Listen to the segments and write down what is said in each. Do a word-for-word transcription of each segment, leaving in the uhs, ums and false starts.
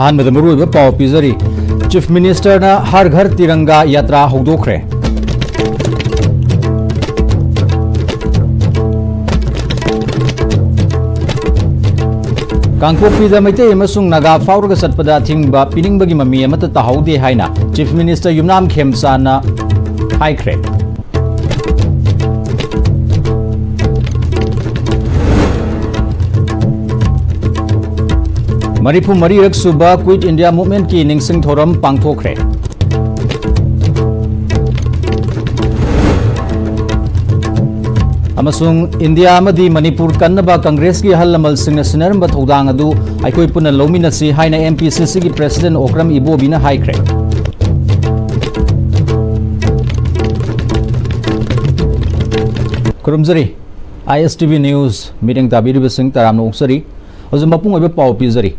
ꯑꯍꯥꯟꯕꯗ ꯃꯔꯨꯑꯣꯏꯕ ꯄꯥꯎ ꯄꯤꯖꯔꯤ꯫ ꯆꯤꯐ ꯃꯤꯅꯤꯁꯇꯔꯅ ꯍꯔ ꯘꯔ ꯇꯤꯔꯪꯒꯥ ꯌꯥꯇ꯭ꯔꯥ ꯍꯧꯗꯣꯛꯈ꯭ꯔꯦ꯫ ꯀꯥꯡꯄꯣꯛꯄꯤꯗ ꯃꯩꯇꯩ ꯑꯃꯁꯨꯡ ꯅꯥꯒꯥ ꯐꯥꯎꯔꯒ ꯆꯠꯄꯗ ꯑꯊꯤꯡꯕ ꯄꯤꯅꯤꯡꯕꯒꯤ ꯃꯃꯤ ꯑꯃꯠꯇ ꯇꯥꯍꯧꯗꯦ ꯍꯥꯏꯅ ꯆꯤꯐ ꯃꯤꯅꯤꯁꯇꯔ ꯌꯨꯝꯅꯥꯝ ꯈꯦꯝꯆꯥꯟꯅ ꯍꯥꯏꯈ꯭ꯔꯦ꯫ ꯃꯔꯤꯐꯨ ꯃꯔꯤꯔꯛ ꯁꯨꯕ ꯀ꯭ꯋꯤꯠ ꯏꯟꯗꯤꯌꯥ ꯃꯨꯚꯃꯦꯟꯠꯀꯤ ꯅꯤꯡꯁꯤꯡ ꯊꯧꯔꯝ ꯄꯥꯡꯊꯣꯛꯈ꯭ꯔꯦ꯫ ꯑꯃꯁꯨꯡ ꯏꯟꯗꯤꯌꯥ ꯑꯃꯗꯤ ꯃꯅꯤꯄꯨꯔ ꯀꯟꯅꯕ ꯀꯪꯒ꯭ꯔꯦꯁꯀꯤ ꯑꯍꯜ ꯂꯃꯟꯁꯤꯡꯅ ꯁꯤꯟꯅꯔꯝꯕ ꯊꯧꯗꯥꯡ ꯑꯗꯨ ꯑꯩꯈꯣꯏ ꯄꯨꯟꯅ ꯂꯧꯃꯤꯟꯅꯁꯤ ꯍꯥꯏꯅ ꯑꯦꯝ ꯄꯤ ꯁꯤ ꯁꯤꯒꯤ ꯄ꯭ꯔꯦꯁꯤꯗꯦꯟꯠ ꯑꯣꯀ꯭ꯔꯝ ꯏꯕꯣꯕꯤꯅ ꯍꯥꯏꯈ꯭ꯔꯦ꯫ ꯈꯨꯔꯨꯝꯖꯔꯤ꯫ ꯑꯥꯏ ꯑꯦꯁ ꯇꯤ ꯚꯤ ꯅ꯭ꯌꯨꯁ ꯃꯤꯠꯌꯦꯡ ꯇꯥꯕꯤꯔꯤꯕꯁꯤꯡ ꯇꯔꯥꯝꯅ ꯑꯣꯛꯆꯔꯤ꯫ ꯍꯧꯖꯤꯛ ꯃꯄꯨꯡ ꯑꯣꯏꯕ ꯄꯥꯎ ꯄꯤꯖꯔꯤ꯫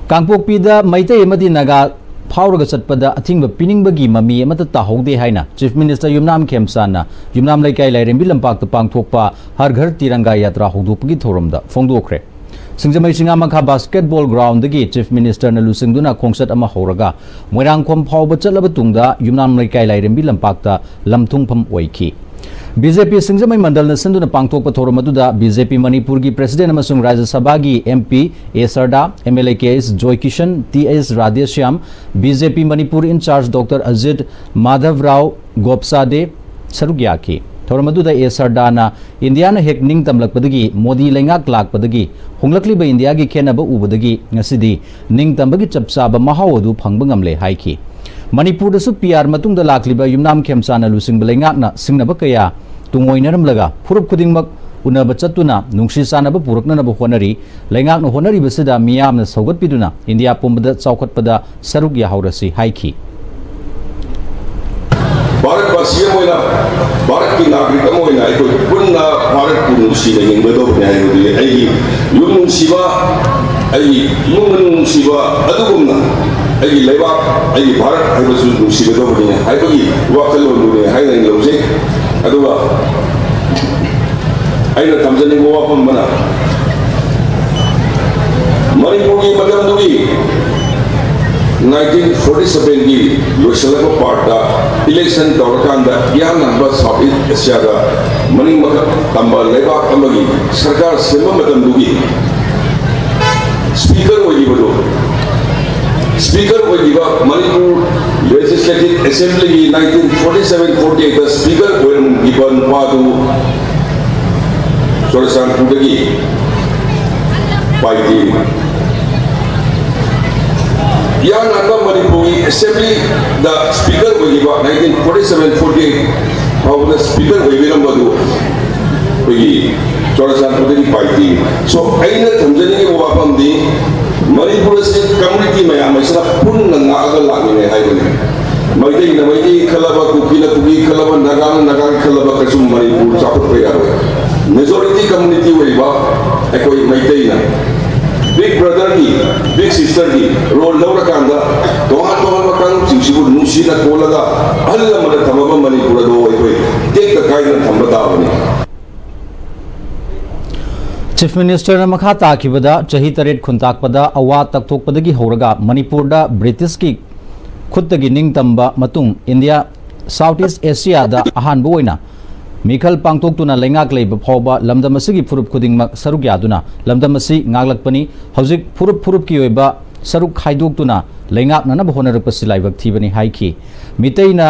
ꯀꯥꯡꯄꯣꯛꯄꯤꯗ ꯃꯩꯇꯩ ꯑꯃꯗꯤ ꯅꯥꯒꯥ ꯐꯥꯎꯔꯒ ꯆꯠꯄꯗ ꯑꯊꯤꯡꯕ ꯄꯤꯅꯤꯡꯕꯒꯤ ꯃꯃꯤ ꯑꯃꯠꯇ ꯇꯥꯍꯧꯗꯦ ꯍꯥꯏꯅ ꯆꯤꯐ ꯃꯤꯅꯤꯁꯇꯔ ꯌꯨꯝꯅꯥꯝ ꯈꯦꯝꯆꯥꯟꯅ ꯌꯨꯝꯅꯥꯝ ꯂꯩꯀꯥꯏ ꯂꯥꯏꯔꯦꯝꯕꯤ ꯂꯝꯄꯥꯛꯇ ꯄꯥꯡꯊꯣꯛꯄ ꯍꯔ ꯘꯔ ꯇꯤꯔꯪꯒꯥ ꯌꯥꯇ꯭ꯔꯥ ꯍꯧꯗꯣꯛꯄꯒꯤ ꯊꯧꯔꯝꯗ ꯐꯣꯡꯗꯣꯛꯈ꯭ꯔꯦ꯫ ꯁꯤꯡꯖꯃꯩ ꯆꯤꯡꯉꯥꯃꯈꯥ ꯕꯥꯁꯀꯦꯠꯕꯣꯜ ꯒ꯭ꯔꯥꯎꯟꯗꯒꯤ ꯆꯤꯐ ꯃꯤꯅꯤꯁꯇꯔꯅ ꯂꯨꯆꯤꯡꯗꯨꯅ ꯈꯣꯡꯆꯠ ꯑꯃ ꯍꯧꯔꯒ ꯃꯣꯏꯔꯥꯡꯈꯣꯝ ꯐꯥꯎꯕ ꯆꯠꯂꯕ ꯇꯨꯡꯗ ꯌꯨꯝꯅꯥꯝ ꯂꯩꯀꯥꯏ ꯂꯥꯏꯔꯦꯝꯕꯤ ꯂꯝꯄꯥꯛꯇ ꯂꯝꯊꯨꯡꯐꯝ ꯑꯣꯏꯈꯤ꯫ ꯕꯤ ꯖꯦ ꯄꯤ ꯁꯤꯡꯖꯃꯩ ꯃꯟꯗꯜꯅ ꯁꯤꯟꯗꯨꯅ ꯄꯥꯡꯊꯣꯛꯄ ꯊꯧꯔꯝ ꯑꯗꯨꯗ ꯕꯤ ꯖꯦ ꯄꯤ ꯃꯅꯤꯄꯨꯔꯒꯤ ꯄ꯭ꯔꯦꯁꯤꯗꯦꯟꯠ ꯑꯃꯁꯨꯡ ꯔꯥꯖ꯭ꯌ ꯁꯚꯥꯒꯤ M P A Sharda, M L A K S Joykishan, T S Radheshyam, B J P Manipur incharge doctor Ajit Madhavrao Gopchade ꯁꯔꯨꯛ ꯌꯥꯈꯤ꯫ ꯊꯧꯔꯝ ꯑꯗꯨꯗ ꯑꯦ ꯁꯔꯗꯥꯅ ꯏꯟꯗꯤꯌꯥꯅ ꯍꯦꯛ ꯅꯤꯡꯇꯝꯂꯛꯄꯗꯒꯤ, ꯃꯣꯗꯤ ꯂꯩꯉꯥꯛ ꯂꯥꯛꯄꯗꯒꯤ ꯍꯣꯡꯂꯛꯂꯤꯕ ꯏꯟꯗꯤꯌꯥꯒꯤ ꯈꯦꯠꯅꯕ ꯎꯕꯗꯒꯤ ꯉꯁꯤꯗꯤ ꯅꯤꯡꯇꯝꯕꯒꯤ ꯆꯞ ꯆꯥꯕ ꯃꯍꯥꯎ ꯑꯗꯨ ꯐꯪꯕ ꯉꯝꯂꯦ ꯍꯥꯏꯈꯤ꯫ ꯃꯅꯤꯄꯨꯔꯗꯁꯨ ꯄꯤ ꯑꯥꯔ ꯃꯇꯨꯡꯗ ꯂꯥꯛꯂꯤꯕ ꯌꯨꯝꯅꯥꯝ ꯈꯦꯝꯆꯥꯟꯅ ꯂꯨꯆꯤꯡꯕ ꯂꯩꯉꯥꯛꯅ ꯁꯤꯡꯅꯕ ꯀꯌꯥ ꯇꯨꯡꯑꯣꯏꯅꯔꯝꯂꯒ ꯐꯨꯔꯨꯞ ꯈꯨꯗꯤꯡꯃꯛ ꯎꯅꯕ ꯆꯠꯇꯨꯅ ꯅꯨꯡꯁꯤ ꯆꯥꯟꯅꯕ ꯄꯨꯔꯛꯅꯅꯕ ꯍꯣꯠꯅꯔꯤ꯫ ꯂꯩꯉꯥꯛꯅ ꯍꯣꯠꯅꯔꯤꯕꯁꯤꯗ ꯃꯤꯌꯥꯝꯅ ꯁꯧꯒꯠꯄꯤꯗꯨꯅ ꯏꯟꯗꯤꯌꯥ ꯄꯨꯝꯕꯗ ꯆꯥꯎꯈꯠꯄꯗ ꯁꯔꯨꯛ ꯌꯥꯍꯧꯔꯁꯤ ꯍꯥꯏꯈꯤ꯫ ꯚꯥꯔꯠ ꯚꯥꯁꯤ ꯑꯃ ꯑꯣꯏꯅ, ꯚꯥꯔꯠꯀꯤ ꯅꯥꯒꯔꯤꯛ ꯑꯃ ꯑꯣꯏꯅ ꯑꯩꯈꯣꯏ ꯄꯨꯟꯅ ꯚꯥꯔꯠꯄꯨ ꯅꯨꯡꯁꯤꯅ ꯍꯤꯡꯒꯗꯧꯕꯅꯤ ꯍꯥꯏꯕꯗꯨ ꯑꯩꯒꯤ ꯌꯨꯝ ꯅꯨꯡꯁꯤꯕ, ꯑꯩꯒꯤ ꯏꯃꯨꯡ ꯃꯅꯨꯡ ꯅꯨꯡꯁꯤꯕ ꯑꯗꯨꯒꯨꯝꯅ ꯑꯩꯒꯤ ꯂꯩꯕꯥꯛ, ꯑꯩꯒꯤ ꯚꯥꯔꯠ ꯍꯥꯏꯕꯁꯨ ꯅꯨꯡꯁꯤꯒꯗꯧꯕꯅꯤ ꯍꯥꯏꯕꯒꯤ ꯋꯥꯈꯜꯂꯣꯟꯗꯨꯅꯤ ꯍꯥꯏꯅ ꯑꯩꯅ ꯂꯧꯖꯩ꯫ ꯑꯗꯨꯒ ꯑꯩꯅ ꯊꯝꯖꯅꯤꯡꯕ ꯋꯥꯐꯝ ꯑꯃꯅ, ꯃꯅꯤꯄꯨꯔꯒꯤ ꯃꯇꯝꯗꯨꯒꯤ ꯅꯥꯏꯟꯇꯤꯟ ꯐꯣꯔꯇꯤ ꯁꯚꯦꯟꯒꯤ ꯂꯣꯏꯁꯤꯜꯂꯛꯄ ꯄꯥꯔꯠꯇ ꯏꯂꯦꯛꯁꯟ ꯇꯧꯔꯀꯥꯟꯗ ꯏꯍꯥꯟ ꯍꯥꯟꯕ ꯁꯥꯎꯠ ꯏꯁ ꯑꯦꯁꯤꯌꯥꯗ ꯃꯅꯤꯡ ꯃꯈꯥ ꯇꯝꯕ ꯂꯩꯕꯥꯛ ꯑꯃꯒꯤ ꯁꯔꯀꯥꯔ ꯁꯦꯝꯕ ꯃꯇꯝꯗꯨꯒꯤ ꯁ꯭ꯄꯤꯀꯔ ꯑꯣꯏꯈꯤꯕꯗꯨ, ꯁ꯭ꯄꯤꯀꯔ ꯑꯣꯏꯈꯤꯕ ꯃꯅꯤꯄꯨꯔ ꯂꯦꯖꯤꯁꯂꯦꯇꯤꯚ ꯑꯦꯁꯦꯝꯕ꯭ꯂꯤꯒꯤ ꯅꯥꯏꯟꯇꯤꯟ ꯐꯣꯔꯇꯤ ꯁꯚꯦꯟ ꯐꯣꯔꯇꯤ ꯑꯩꯠꯇ ꯁ꯭ꯄꯤꯀꯔ ꯑꯣꯏꯔꯝꯈꯤꯕ ꯅꯨꯄꯥꯗꯨ ꯆꯨꯔꯆꯥꯟꯄꯨꯔꯗꯒꯤ ꯄꯥꯏꯗꯦ꯫ ꯏꯍꯥꯟ ꯍꯥꯟꯕ ꯃꯅꯤꯄꯨꯔꯒꯤ ꯑꯦꯁꯦꯝꯕ꯭ꯂꯤꯗ ꯁ꯭ꯄꯤꯀꯔ ꯑꯣꯏꯈꯤꯕ nineteen forty seven forty eight ꯐꯥꯎꯕꯗ ꯁ꯭ꯄꯤꯀꯔ ꯑꯣꯏꯕꯤꯔꯝꯕꯗꯨ ꯑꯩꯈꯣꯏꯒꯤ ꯆꯨꯔꯆꯥꯟꯄꯨꯔꯗꯒꯤ ꯄꯥꯏꯗꯦ꯫ So, ꯑꯩꯅ ꯊꯝꯖꯅꯤꯡꯉꯤꯕ ꯋꯥꯐꯝꯗꯤ ꯃꯅꯤꯄꯨꯔ ꯑꯁꯤ ꯀꯝꯃ꯭ꯌꯨꯅꯤꯇꯤ ꯃꯌꯥꯝ ꯑꯁꯤꯅ ꯄꯨꯟꯅ ꯉꯥꯛꯑꯒ ꯂꯥꯛꯂꯤꯅꯦ ꯍꯥꯏꯕꯅꯤ꯫ ꯃꯩꯇꯩꯅ ꯃꯩꯇꯩ ꯈꯜꯂꯕ, ꯀꯨꯀꯤꯅ ꯀꯨꯀꯤ ꯈꯜꯂꯕ, ꯅꯥꯒꯥꯅ ꯅꯥꯒꯥꯒꯤ ꯈꯜꯂꯕ ꯀꯩꯁꯨ ꯃꯅꯤꯄꯨꯔ ꯆꯥꯎꯈꯠꯄ ꯌꯥꯔꯣꯏ꯫ ꯃꯦꯖꯣꯔꯤꯇꯤ ꯀꯝꯃ꯭ꯌꯨꯅꯤꯇꯤ ꯑꯣꯏꯔꯤꯕ ꯑꯩꯈꯣꯏ ꯃꯩꯇꯩꯅ ꯕꯤꯛ ꯕ꯭ꯔꯗꯔꯒꯤ, ꯕꯤꯛ ꯁꯤꯁꯇꯔꯒꯤ ꯔꯣꯜ ꯂꯧꯔꯀꯥꯟꯗ ꯇꯣꯉꯥꯟ ꯇꯣꯉꯥꯟꯕ ꯀꯥꯡꯂꯨꯞꯁꯤꯡꯁꯤꯕꯨ ꯅꯨꯡꯁꯤꯅ ꯀꯣꯜꯂꯒ ꯑꯍꯜ ꯂꯃꯟꯅ ꯊꯝꯃꯕ ꯃꯅꯤꯄꯨꯔ ꯑꯗꯨ ꯑꯩꯈꯣꯏ ꯇꯦꯛꯇ ꯀꯥꯏꯗꯅ ꯊꯝꯕ ꯇꯥꯕꯅꯤ꯫ ꯆꯤꯐ ꯃꯤꯅꯤꯁꯇꯔꯅ ꯃꯈꯥ ꯇꯥꯈꯤꯕꯗ, ꯆꯍꯤ ꯇꯔꯦꯠ ꯈꯨꯟꯇꯥꯛꯄꯗ ꯑꯋꯥ ꯇꯛꯊꯣꯛꯄꯗꯒꯤ ꯍꯧꯔꯒ ꯃꯅꯤꯄꯨꯔꯗ ꯕ꯭ꯔꯤꯇꯤꯁꯀꯤ ꯈꯨꯠꯇꯒꯤ ꯅꯤꯡꯇꯝꯕ ꯃꯇꯨꯡ ꯏꯟꯗꯤꯌꯥ, ꯁꯥꯎꯠ ꯏꯁ ꯑꯦꯁꯤꯌꯥꯗ ꯑꯍꯥꯟꯕ ꯑꯣꯏꯅ ꯃꯤꯈꯜ ꯄꯥꯡꯊꯣꯛꯇꯨꯅ ꯂꯩꯉꯥꯛ ꯂꯩꯕ ꯐꯥꯎꯕ ꯂꯝꯗꯝ ꯑꯁꯤꯒꯤ ꯐꯨꯔꯨꯞ ꯈꯨꯗꯤꯡꯃꯛ ꯁꯔꯨꯛ ꯌꯥꯗꯨꯅ ꯂꯝꯗꯝ ꯑꯁꯤ ꯉꯥꯛꯂꯛꯄꯅꯤ꯫ ꯍꯧꯖꯤꯛ ꯐꯨꯔꯨꯞ ꯐꯨꯔꯨꯞꯀꯤ ꯑꯣꯏꯕ ꯁꯔꯨꯛ ꯈꯥꯏꯗꯣꯛꯇꯨꯅ ꯂꯩꯉꯥꯛꯅꯅꯕ ꯍꯣꯠꯅꯔꯛꯄꯁꯤ ꯂꯥꯏꯕꯛ ꯊꯤꯕꯅꯤ ꯍꯥꯏꯈꯤ꯫ ꯃꯤꯇꯩꯅ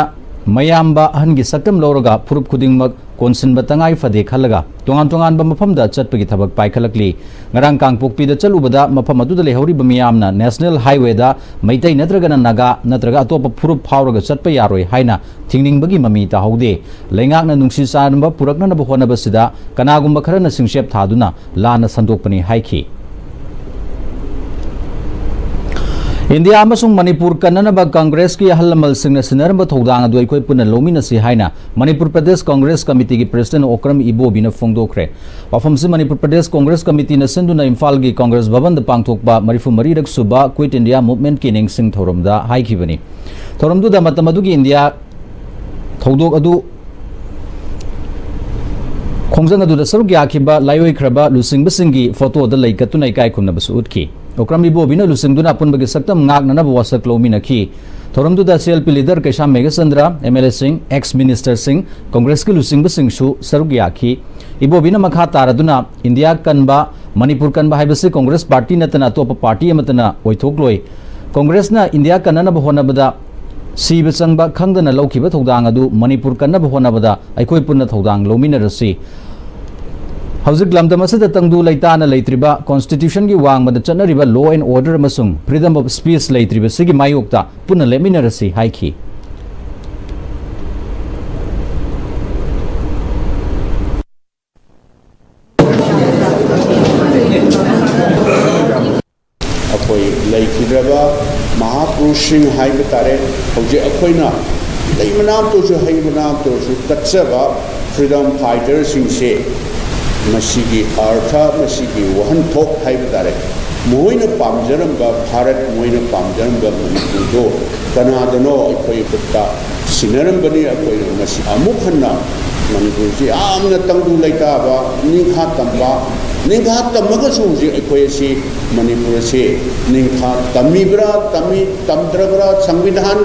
ꯃꯌꯥꯝꯕ ꯑꯍꯟꯒꯤ ꯁꯛꯇꯝ ꯂꯧꯔꯒ ꯐꯨꯔꯨꯞ ꯈꯨꯗꯤꯡꯃꯛ ꯀꯣꯟꯁꯤꯟꯕ ꯇꯉꯥꯏ ꯐꯗꯦ ꯈꯜꯂꯒ ꯇꯣꯉꯥꯟ ꯇꯣꯉꯥꯟꯕ ꯃꯐꯝꯗ ꯆꯠꯄꯒꯤ ꯊꯕꯛ ꯄꯥꯏꯈꯠꯂꯛꯂꯤ꯫ ꯉꯔꯥꯡ ꯀꯥꯡꯄꯣꯛꯄꯤꯗ ꯆꯠꯂꯨꯕꯗ ꯃꯐꯝ ꯑꯗꯨꯗ ꯂꯩꯍꯧꯔꯤꯕ ꯃꯤꯌꯥꯝꯅ ꯅꯦꯁꯅꯦꯜ ꯍꯥꯏꯋꯦꯗ ꯃꯩꯇꯩ ꯅꯠꯇ꯭ꯔꯒꯅ ꯅꯥꯒꯥ ꯅꯠꯇ꯭ꯔꯒ ꯑꯇꯣꯞꯄ ꯐꯨꯔꯨꯞ ꯐꯥꯎꯔꯒ ꯆꯠꯄ ꯌꯥꯔꯣꯏ ꯍꯥꯏꯅ ꯊꯤꯡꯅꯤꯡꯕꯒꯤ ꯃꯃꯤ ꯇꯥꯍꯧꯗꯦ꯫ ꯂꯩꯉꯥꯛꯅ ꯅꯨꯡꯁꯤ ꯆꯥꯟꯅꯕ ꯄꯨꯔꯛꯅꯅꯕ ꯍꯣꯠꯅꯕꯁꯤꯗ ꯀꯅꯥꯒꯨꯝꯕ ꯈꯔꯅ ꯁꯤꯡꯁꯦꯞ ꯊꯥꯗꯨꯅ ꯂꯥꯟꯅ ꯁꯟꯗꯣꯛꯄꯅꯤ ꯍꯥꯏꯈꯤ꯫ ꯏꯟꯗꯤꯌꯥ ꯑꯃꯁꯨꯡ ꯃꯅꯤꯄꯨꯔ ꯀꯟꯅꯅꯕ ꯀꯪꯒ꯭ꯔꯦꯁꯀꯤ ꯑꯍꯜ ꯂꯃꯟꯁꯤꯡꯅ ꯁꯤꯟꯅꯔꯝꯕ ꯊꯧꯗꯥꯡ ꯑꯗꯨ ꯑꯩꯈꯣꯏ ꯄꯨꯟꯅ ꯂꯧꯃꯤꯟꯅꯁꯤ ꯍꯥꯏꯅ ꯃꯅꯤꯄꯨꯔ ꯄ꯭ꯔꯗꯦꯁ ꯀꯪꯒ꯭ꯔꯦꯁ ꯀꯃꯤꯇꯤꯒꯤ ꯄ꯭ꯔꯁꯤꯗꯦꯟ ꯑꯣꯀ꯭ꯔꯝ ꯏꯕꯣꯕꯤꯅ ꯐꯣꯡꯗꯣꯛꯈ꯭ꯔꯦ꯫ ꯋꯥꯐꯝꯁꯤ ꯃꯅꯤꯄꯨꯔ ꯄ꯭ꯔꯗꯦꯁ ꯀꯪꯒ꯭ꯔꯦꯁ ꯀꯃꯤꯇꯤꯅ ꯁꯤꯟꯗꯨꯅ ꯏꯝꯐꯥꯜꯒꯤ ꯀꯪꯒ꯭ꯔꯦꯁ ꯚꯕꯟꯗ ꯄꯥꯡꯊꯣꯛꯄ ꯃꯔꯤꯐꯨ ꯃꯔꯤꯔꯛ ꯁꯨꯕ ꯀ꯭ꯋꯤꯠ ꯏꯟꯗꯤꯌꯥ ꯃꯨꯚꯃꯦꯟꯠꯀꯤ ꯅꯤꯡꯁꯤꯡ ꯊꯧꯔꯝꯗ ꯍꯥꯏꯈꯤꯕꯅꯤ꯫ ꯊꯧꯔꯝꯗꯨꯗ ꯃꯇꯝ ꯑꯗꯨꯒꯤ ꯏꯟꯗꯤꯌꯥ ꯊꯧꯗꯣꯛ ꯑꯗꯨ ꯈꯣꯡꯖꯪ ꯑꯗꯨꯗ ꯁꯔꯨꯛ ꯌꯥꯈꯤꯕ ꯂꯥꯏꯑꯣꯏꯈ꯭ꯔꯕ ꯂꯨꯆꯤꯡꯕꯁꯤꯡꯒꯤ ꯐꯣꯇꯣꯗ ꯂꯩ ꯀꯠꯇꯨꯅ ꯏꯀꯥꯏ ꯈꯨꯝꯅꯕꯁꯨ ꯎꯠꯈꯤ꯫ ꯑꯣꯀ꯭ꯔꯝ ꯏꯕꯣꯕꯤꯅ ꯂꯨꯆꯤꯡꯗꯨꯅ ꯑꯄꯨꯟꯕꯒꯤ ꯁꯛꯇꯝ ꯉꯥꯛꯅꯅꯕ ꯋꯥꯁꯛ ꯂꯧꯃꯤꯟꯅꯈꯤ꯫ ꯊꯧꯔꯝꯗꯨꯗ CLP leader ꯀꯩꯁꯥꯝ ꯃꯦꯘꯆꯟꯗ꯭ꯔ, MLA ꯁꯤꯡ, ex minister ꯁꯤꯡ, ꯀꯣꯡꯒ꯭ꯔꯦꯁꯀꯤ ꯂꯨꯆꯤꯡꯕꯁꯤꯡꯁꯨ ꯁꯔꯨꯛ ꯌꯥꯈꯤ꯫ ꯏꯕꯣꯕꯤꯅ ꯃꯈꯥ ꯇꯥꯔꯗꯨꯅ, "ꯏꯟꯗꯤꯌꯥ ꯀꯟꯕ, ꯃꯅꯤꯄꯨꯔ ꯀꯟꯕ ꯍꯥꯏꯕꯁꯤ ꯀꯣꯡꯒ꯭ꯔꯦꯁ ꯄꯥꯔꯇꯤ ꯅꯠꯇꯅ ꯑꯇꯣꯞꯄ ꯄꯥꯔꯇꯤ ꯑꯃꯠꯇꯅ ꯑꯣꯏꯊꯣꯛꯂꯣꯏ꯫ ꯀꯣꯡꯒ꯭ꯔꯦꯁꯅ ꯏꯟꯗꯤꯌꯥ ꯀꯟꯅꯅꯕ ꯍꯣꯠꯅꯕꯗ ꯁꯤꯕ ꯆꯪꯕ ꯈꯪꯗꯅ ꯂꯧꯈꯤꯕ ꯊꯧꯗꯥꯡ ꯑꯗꯨ ꯃꯅꯤꯄꯨꯔ ꯀꯟꯅꯕ ꯍꯣꯠꯅꯕꯗ ꯑꯩꯈꯣꯏ ꯄꯨꯟꯅ ꯊꯧꯗꯥꯡ ꯂꯧꯃꯤꯟꯅꯔꯁꯤ꯫ ꯍꯧꯖꯤꯛ ꯂꯝꯗꯝ ꯑꯁꯤꯗ ꯇꯪꯗꯨ ꯂꯩꯇꯥꯅ ꯂꯩꯇ꯭ꯔꯤꯕ, constitution ꯒꯤ ꯋꯥꯡꯃꯗ ꯆꯠꯅꯔꯤꯕ law and order ꯑꯃꯁꯨꯡ freedom of speech ꯂꯩꯇ꯭ꯔꯤꯕꯁꯤꯒꯤ ꯃꯥꯌꯣꯛꯇ ꯄꯨꯟꯅ ꯂꯦꯞꯃꯤꯟꯅꯔꯁꯤ" ꯍꯥꯏꯈꯤ꯫ ꯑꯩꯈꯣꯏ ꯂꯩꯈꯤꯗ꯭ꯔꯕ ꯃꯍꯥꯄꯨꯔꯨꯁꯁꯤꯡ ꯍꯥꯏꯕ ꯇꯥꯔꯦ꯫ ꯍꯧꯖꯤꯛ ꯑꯩꯈꯣꯏꯅ ꯂꯩ ꯃꯅꯥꯝꯇ ꯑꯣꯏꯔꯁꯨ, ꯍꯩ ꯃꯅꯥꯝꯇ ꯑꯣꯏꯔꯁꯨ ꯀꯠꯆꯕ freedom fighter ꯁꯤꯡꯁꯦ, ꯃꯁꯤꯒꯤ ꯑꯔꯊ, ꯃꯁꯤꯒꯤ ꯋꯥꯍꯟꯊꯣꯛ ꯍꯥꯏꯕ ꯇꯥꯔꯦ, ꯃꯈꯣꯏꯅ ꯄꯥꯝꯖꯔꯝꯕ ꯚꯥꯔꯠ, ꯃꯈꯣꯏꯅ ꯄꯥꯝꯖꯔꯝꯕ ꯃꯅꯤꯄꯨꯔꯗꯣ ꯀꯅꯥꯗꯅꯣ ꯑꯩꯈꯣꯏ ꯈꯨꯠꯇ ꯁꯤꯟꯅꯔꯝꯕꯅꯤ꯫ ꯑꯩꯈꯣꯏꯅ ꯃꯁꯤ ꯑꯃꯨꯛ ꯍꯟꯅ, ꯃꯅꯤꯄꯨꯔꯁꯤ ꯌꯥꯝꯅ ꯇꯪꯗꯨ ꯂꯩꯇꯥꯕ, ꯅꯤꯡꯈꯥ ꯇꯝꯕ, ꯅꯤꯡꯈꯥ ꯇꯝꯃꯒꯁꯨ ꯍꯧꯖꯤꯛ ꯑꯩꯈꯣꯏ ꯑꯁꯤ, ꯃꯅꯤꯄꯨꯔ ꯑꯁꯤ ꯅꯤꯡꯈꯥ ꯇꯝꯃꯤꯕ꯭ꯔꯥ, ꯇꯝꯃꯤ, ꯇꯝꯗ꯭ꯔꯕ꯭ꯔꯥ, ꯁꯪꯕꯤꯙꯥꯟ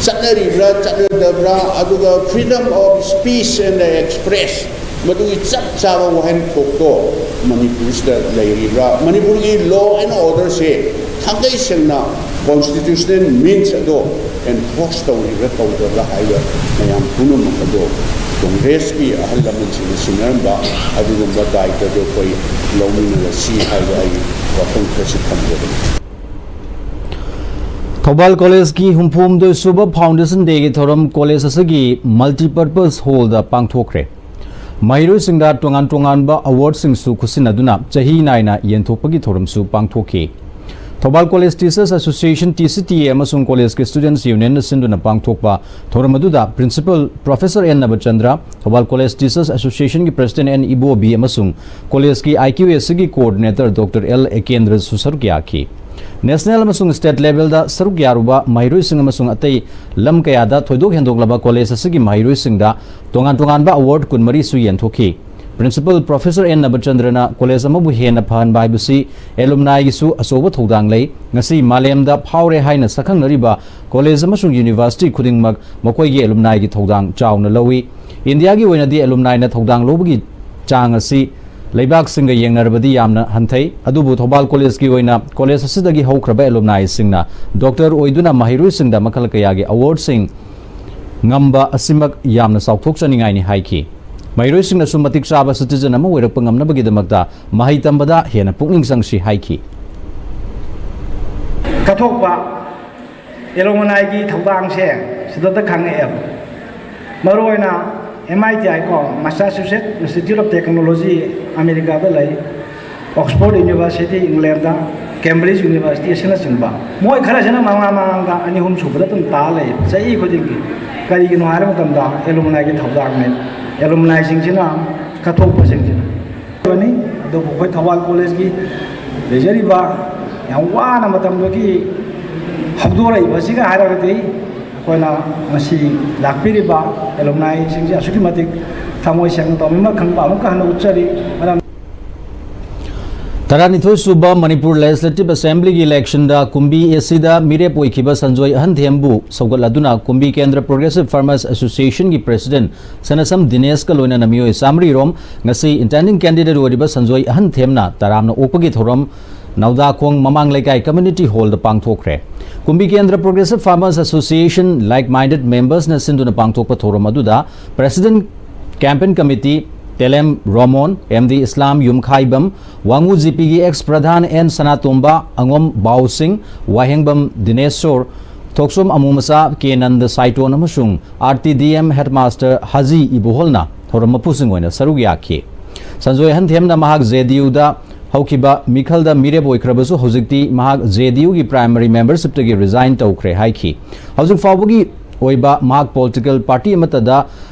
ꯆꯠꯅꯔꯤꯕ꯭ꯔꯥ, ꯆꯠꯅꯗꯕ꯭ꯔꯥ, ꯑꯗꯨꯒ freedom of speech and express, ꯃꯗꯨꯒꯤ ꯆꯞ ꯆꯥꯕ ꯋꯥꯍꯟꯊꯣꯛꯇꯣ ꯃꯅꯤꯄꯨꯔꯁꯤꯗ ꯂꯩꯔꯤꯕ꯭ꯔꯥ, ꯃꯅꯤꯄꯨꯔꯒꯤ law and order ꯁꯦ ꯊꯥꯡꯒꯩ ꯁꯦꯡꯅ constitutional means ꯑꯗꯣ enforce ꯇꯧꯔꯤꯕ꯭ꯔꯥ ꯇꯧꯗꯕ꯭ꯔꯥ ꯍꯥꯏꯕ ꯃꯌꯥꯝ ꯄꯨꯝꯅꯃꯛ ꯑꯗꯣ ꯀꯣꯡꯒ꯭ꯔꯦꯁꯀꯤ ꯑꯍꯜ ꯂꯃꯟꯁꯤꯡꯅ ꯁꯤꯟꯅꯔꯝꯕ ꯑꯗꯨꯒꯨꯝꯕ ꯗꯥꯏꯇꯗꯣ ꯑꯩꯈꯣꯏ ꯂꯧꯃꯤꯟꯅꯔꯁꯤ ꯍꯥꯏꯕ ꯑꯩꯒꯤ ꯋꯥꯐꯝ ꯈꯔꯁꯤ ꯊꯝꯖꯕꯅꯤ꯫ ꯊꯧꯕꯥꯜ ꯀꯣꯂꯦꯖꯀꯤ ꯍꯨꯝꯐꯨꯍꯨꯝꯗꯣꯏ ꯁꯨꯕ Foundation Day ꯒꯤ ꯊꯧꯔꯝ ꯀꯣꯂꯦꯖ ꯑꯁꯤꯒꯤ Multipurpose Hall ꯗ ꯄꯥꯡꯊꯣꯛꯈ꯭ꯔꯦ꯫ ꯃꯍꯩꯔꯣꯏꯁꯤꯡꯗ ꯇꯣꯉꯥꯟ ꯇꯣꯉꯥꯟꯕ award ꯁꯤꯡꯁꯨ ꯈꯨꯠꯁꯤꯟꯅꯗꯨꯅ ꯆꯍꯤ ꯅꯥꯏꯅ ꯌꯦꯟꯊꯣꯛꯄꯒꯤ ꯊꯧꯔꯝꯁꯨ ꯄꯥꯡꯊꯣꯛꯈꯤ꯫ Thoubal College Teachers Association, T C T A, ꯑꯃꯁꯨꯡ ꯀꯣꯂꯦꯖꯀꯤ Students Union ꯅ ꯁꯤꯟꯗꯨꯅ ꯄꯥꯡꯊꯣꯛꯄ ꯊꯧꯔꯝ ꯑꯗꯨꯗ Principal Professor N Nabachandra, Thoubal College Teachers Association ꯒꯤ President ꯑꯦꯟ ꯏꯕꯣꯕꯤ ꯑꯃꯁꯨꯡ ꯀꯣꯂꯦꯖꯀꯤ I Q A C ꯒꯤ Coordinator Doctor ꯑꯦꯜ ꯑꯦꯀꯦꯟꯗ꯭ꯔꯁꯨ ꯁꯔꯨꯛ ꯌꯥꯈꯤ꯫ National ꯑꯃꯁꯨꯡ state level ꯗ ꯁꯔꯨꯛ ꯌꯥꯔꯨꯕ ꯃꯍꯩꯔꯣꯏꯁꯤꯡ ꯑꯃꯁꯨꯡ ꯑꯇꯩ ꯂꯝ ꯀꯌꯥꯗ ꯊꯣꯏꯗꯣꯛ ꯍꯦꯟꯗꯣꯛꯂꯕ ꯀꯣꯂꯦꯖ ꯑꯁꯤꯒꯤ ꯃꯍꯩꯔꯣꯏꯁꯤꯡꯗ ꯇꯣꯉꯥꯟ ꯇꯣꯉꯥꯟꯕ award ꯀꯨꯟꯃꯔꯤꯁꯨ ꯌꯦꯟꯊꯣꯛꯈꯤ꯫ Principal Professor N Nabachandrana college ꯑꯃꯕꯨ ꯍꯦꯟꯅ ꯐꯍꯟꯕ ꯍꯥꯏꯕꯁꯤ alumniꯒꯤꯁꯨ ꯑꯆꯧꯕ ꯊꯧꯗꯥꯡ ꯂꯩ꯫ ꯉꯁꯤ ꯃꯥꯂꯦꯝꯗ ꯐꯥꯎꯔꯦ ꯍꯥꯏꯅ ꯁꯛꯈꯪꯅꯔꯤꯕ ꯀꯣꯂꯦꯖ ꯑꯃꯁꯨꯡ ꯌꯨꯅꯤꯚꯔꯁꯤꯇꯤ ꯈꯨꯗꯤꯡꯃꯛ ꯃꯈꯣꯏꯒꯤ alumniꯒꯤ ꯊꯧꯗꯥꯡ ꯆꯥꯎꯅ ꯂꯧꯏ꯫ ꯏꯟꯗꯤꯌꯥꯒꯤ ꯑꯣꯏꯅꯗꯤ alumniꯅ ꯊꯧꯗꯥꯡ ꯂꯧꯕꯒꯤ ꯆꯥꯡ ꯑꯁꯤ ꯂꯩꯕꯥꯛꯁꯤꯡꯒ ꯌꯦꯡꯅꯔꯕꯗꯤ ꯌꯥꯝꯅ ꯍꯟꯊꯩ꯫ ꯑꯗꯨꯕꯨ ꯊꯧꯕꯥꯜ ꯀꯣꯂꯦꯖꯀꯤ ꯑꯣꯏꯅ ꯀꯣꯂꯦꯖ ꯑꯁꯤꯗꯒꯤ ꯍꯧꯈ꯭ꯔꯕ alumniꯁꯤꯡꯅ doctor ꯑꯣꯏꯗꯨꯅ ꯃꯍꯩꯔꯣꯏꯁꯤꯡꯗ ꯃꯈꯜ ꯀꯌꯥꯒꯤ awardꯁꯤꯡ ꯉꯝꯕ ꯑꯁꯤꯃꯛ ꯌꯥꯝꯅ ꯆꯥꯎꯊꯣꯛꯆꯅꯤꯡꯉꯥꯏꯅꯤ ꯍꯥꯏꯈꯤ꯫ ꯃꯍꯩꯔꯣꯏꯁꯤꯡꯅꯁꯨ ꯃꯇꯤꯛ ꯆꯥꯕ citizen ꯑꯃ ꯑꯣꯏꯔꯛꯄ ꯉꯝꯅꯕꯒꯤꯗꯃꯛꯇ ꯃꯍꯩ ꯇꯝꯕꯗ ꯍꯦꯟꯅ ꯄꯨꯛꯅꯤꯡ ꯆꯪꯁꯤ ꯍꯥꯏꯈꯤ꯫ ꯀꯠꯊꯣꯛꯄ alumniꯒꯤ ꯊꯧꯗꯥꯡꯁꯦ ꯁꯤꯗꯇ ꯈꯪꯉꯛꯑꯦꯕ꯫ ꯃꯔꯨꯑꯣꯏꯅ M I T I ꯀꯣ, Massachusetts Institute of Technology, ꯑꯃꯦꯔꯤꯀꯥꯗ ꯂꯩ, Oxford University, Englandꯗ, Cambridge University ꯑꯁꯤꯅꯆꯤꯡꯕ, ꯃꯣꯏ ꯈꯔꯁꯤꯅ ꯃꯃꯥꯡ ꯃꯃꯥꯡꯗ ꯑꯅꯤ ꯑꯍꯨꯝ ꯁꯨꯕꯗ ꯑꯗꯨꯝ ꯇꯥ ꯂꯩ ꯆꯍꯤ ꯈꯨꯗꯤꯡꯒꯤ꯫ ꯀꯔꯤꯒꯤꯅꯣ ꯍꯥꯏꯕ ꯃꯇꯝꯗ alumniꯒꯤ ꯊꯧꯗꯥꯡꯅꯦ꯫ Alumniꯁꯤꯡꯁꯤꯅ ꯀꯠꯊꯣꯛꯄꯁꯤꯡꯁꯤꯅ ꯑꯗꯨꯕꯨ ꯑꯩꯈꯣꯏ ꯊꯧꯕꯥꯜ ꯀꯣꯂꯦꯖꯀꯤ ꯂꯩꯖꯔꯤꯕ ꯌꯥꯝ ꯋꯥꯅ ꯃꯇꯝꯗꯨꯒꯤ ꯍꯧꯗꯣꯔꯛꯏꯕꯁꯤꯒ ꯍꯥꯏꯔꯒꯗꯤ ꯑꯩꯈꯣꯏꯅ ꯉꯁꯤ ꯂꯥꯛꯄꯤꯔꯤꯕ alumniꯁꯤꯡꯁꯦ ꯑꯁꯨꯛꯀꯤ ꯃꯇꯤꯛ ꯊꯃꯣꯏ ꯁꯦꯡꯅ ꯇꯧꯕꯤꯃꯛ ꯈꯪꯕ ꯑꯃꯨꯛꯀ ꯍꯟꯅ ꯎꯠꯆꯔꯤ꯫ ꯃꯔꯝ ꯇꯔꯥꯅꯤꯊꯣꯏ ꯁꯨꯕ ꯃꯅꯤꯄꯨꯔ Legislative Assemblyꯒꯤ electionꯗ ꯀꯨꯝꯕꯤ ACꯗ ꯃꯤꯔꯦꯞ ꯑꯣꯏꯈꯤꯕ ꯁꯟꯖꯣꯏ ꯑꯍꯟꯊꯦꯝꯕꯨ ꯁꯧꯒꯠꯂꯗꯨꯅ ꯀꯨꯝꯕꯤ ꯀꯦꯟꯗ꯭ꯔ Progressive Farmers Associationꯒꯤ president ꯁꯅꯁꯝ ꯗꯤꯅꯦꯁꯀ ꯂꯣꯏꯅꯅ ꯃꯤꯑꯣꯏ ꯆꯥꯃꯔꯤ ꯔꯣꯝ ꯉꯁꯤ intending candidate ꯑꯣꯏꯔꯤꯕ ꯁꯟꯖꯣꯏ ꯑꯍꯟꯊꯦꯝꯅ ꯇꯔꯥꯝꯅ ꯑꯣꯛꯄꯒꯤ ꯊꯧꯔꯝ ꯅꯧꯗꯥꯈꯣꯡ ꯃꯃꯥꯡ ꯂꯩꯀꯥꯏ community hallꯗ ꯄꯥꯡꯊꯣꯛꯈ꯭ꯔꯦ꯫ ꯀꯨꯝꯕꯤ ꯀꯦꯟꯗ꯭ꯔ Progressive Farmers Association like minded membersꯅ ꯁꯤꯟꯗꯨꯅ ꯄꯥꯡꯊꯣꯛꯄ ꯊꯧꯔꯝ ꯑꯗꯨꯗ president campaign committee ꯇꯦꯂꯦꯝ ꯔꯣꯃꯣꯟ, M D ꯏꯁꯂꯥꯝ ꯌꯨꯝꯈꯥꯏꯕꯝ, ꯋꯥꯉꯨ GPꯒꯤ ex ꯄ꯭ꯔꯙꯥꯟ N ꯁꯅꯥꯇꯣꯝꯕ, ꯑꯉꯣꯝ ꯕꯥꯎꯁꯤꯡ, ꯋꯥꯍꯦꯡꯕꯝ ꯗꯤꯅꯦꯁꯣꯔ, ꯊꯣꯛꯁꯣꯝ ꯑꯃꯨꯃꯆꯥ ꯀꯦ ꯅꯟꯗ ꯁꯥꯏꯇꯣꯟ ꯑꯃꯁꯨꯡ R T D M headmaster ꯍꯥꯖꯤ ꯏꯕꯨꯍꯣꯜꯅ ꯊꯧꯔꯝ ꯃꯄꯨꯁꯤꯡ ꯑꯣꯏꯅ ꯁꯔꯨꯛ ꯌꯥꯈꯤ꯫ ꯁꯟꯖꯣꯏ ꯑꯍꯟꯊꯦꯝꯅ ꯃꯍꯥꯛ JDUꯗ ꯍꯧꯈꯤꯕ ꯃꯤꯈꯜꯗ ꯃꯤꯔꯦꯞ ꯑꯣꯏꯈ꯭ꯔꯕꯁꯨ ꯍꯧꯖꯤꯛꯇꯤ ꯃꯍꯥꯛ JDUꯒꯤ primary membershipꯇꯒꯤ resign ꯇꯧꯈ꯭ꯔꯦ ꯍꯥꯏꯈꯤ꯫ ꯍꯧꯖꯤꯛ ꯐꯥꯎꯕꯒꯤ ꯑꯣꯏꯕ ꯃꯍꯥꯛ political party ꯑꯃꯠꯇꯗ